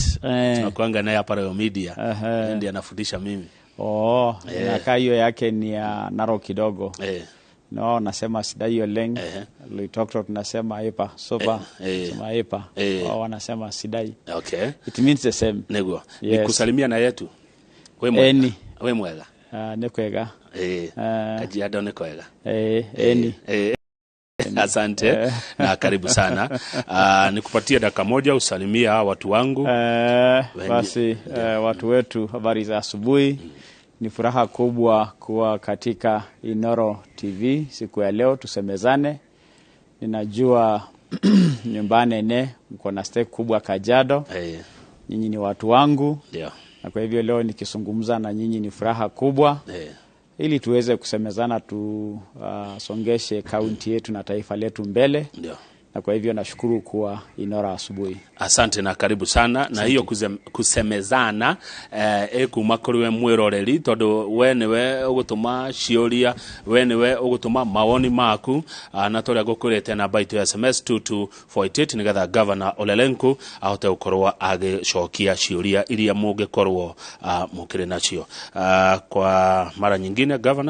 Speaker 1: tunakuanga naye hapa Royal Media. Yeye ndiye anafundisha mimi.
Speaker 3: Oh, inakaa hiyo yake ni ya Narok kidogo. No, nasema Sidai Oleng. Loitoktok tunasema ipa. Sopa. Sema ipa. Wao wanasema Sidai. It means the same.
Speaker 1: Niguo.
Speaker 3: Yes.
Speaker 1: Nikusalimia na yetu. We mwega.
Speaker 3: Eni.
Speaker 1: We mwega.
Speaker 3: Nĩ kwega.
Speaker 1: Kajiado nĩ kwega.
Speaker 3: Eni.
Speaker 1: Asante na karibu sana. Nikupatie dakika moja usalimia hawa watu wangu.
Speaker 3: Basi watu wetu, habari za asubuhi. Ni furaha kubwa kuwa katika Inoro TV siku ya leo, tusemezane. Ninajua nyumbani ne mko na stake kubwa Kajiado. Nyinyi ni watu wangu. Na kwa hivyo leo nikizungumza na nyinyi ni furaha kubwa. Ili tuweze kusemezana, tusongeshe kaunti yetu na taifa letu mbele. Na kwa hivyo nashukuru kuwa Inoro asubuhi.
Speaker 1: Asante na karibu sana. Na hiyo kusemezana ĩkuma kũrĩ we mwĩroreri, tondũ we nĩwe ũgũtũma ciũria, we nĩwe ũgũtũma mawoni maku, na tũrĩa ngũkwĩrĩte namba itũ ya SMS 22488 nĩgetha Governor Ole Lenku ahote gũkorwo agĩcokia ciũria iria mũngĩkorwo mũkĩrĩ nacio. Kwa mara nyingine, Governor.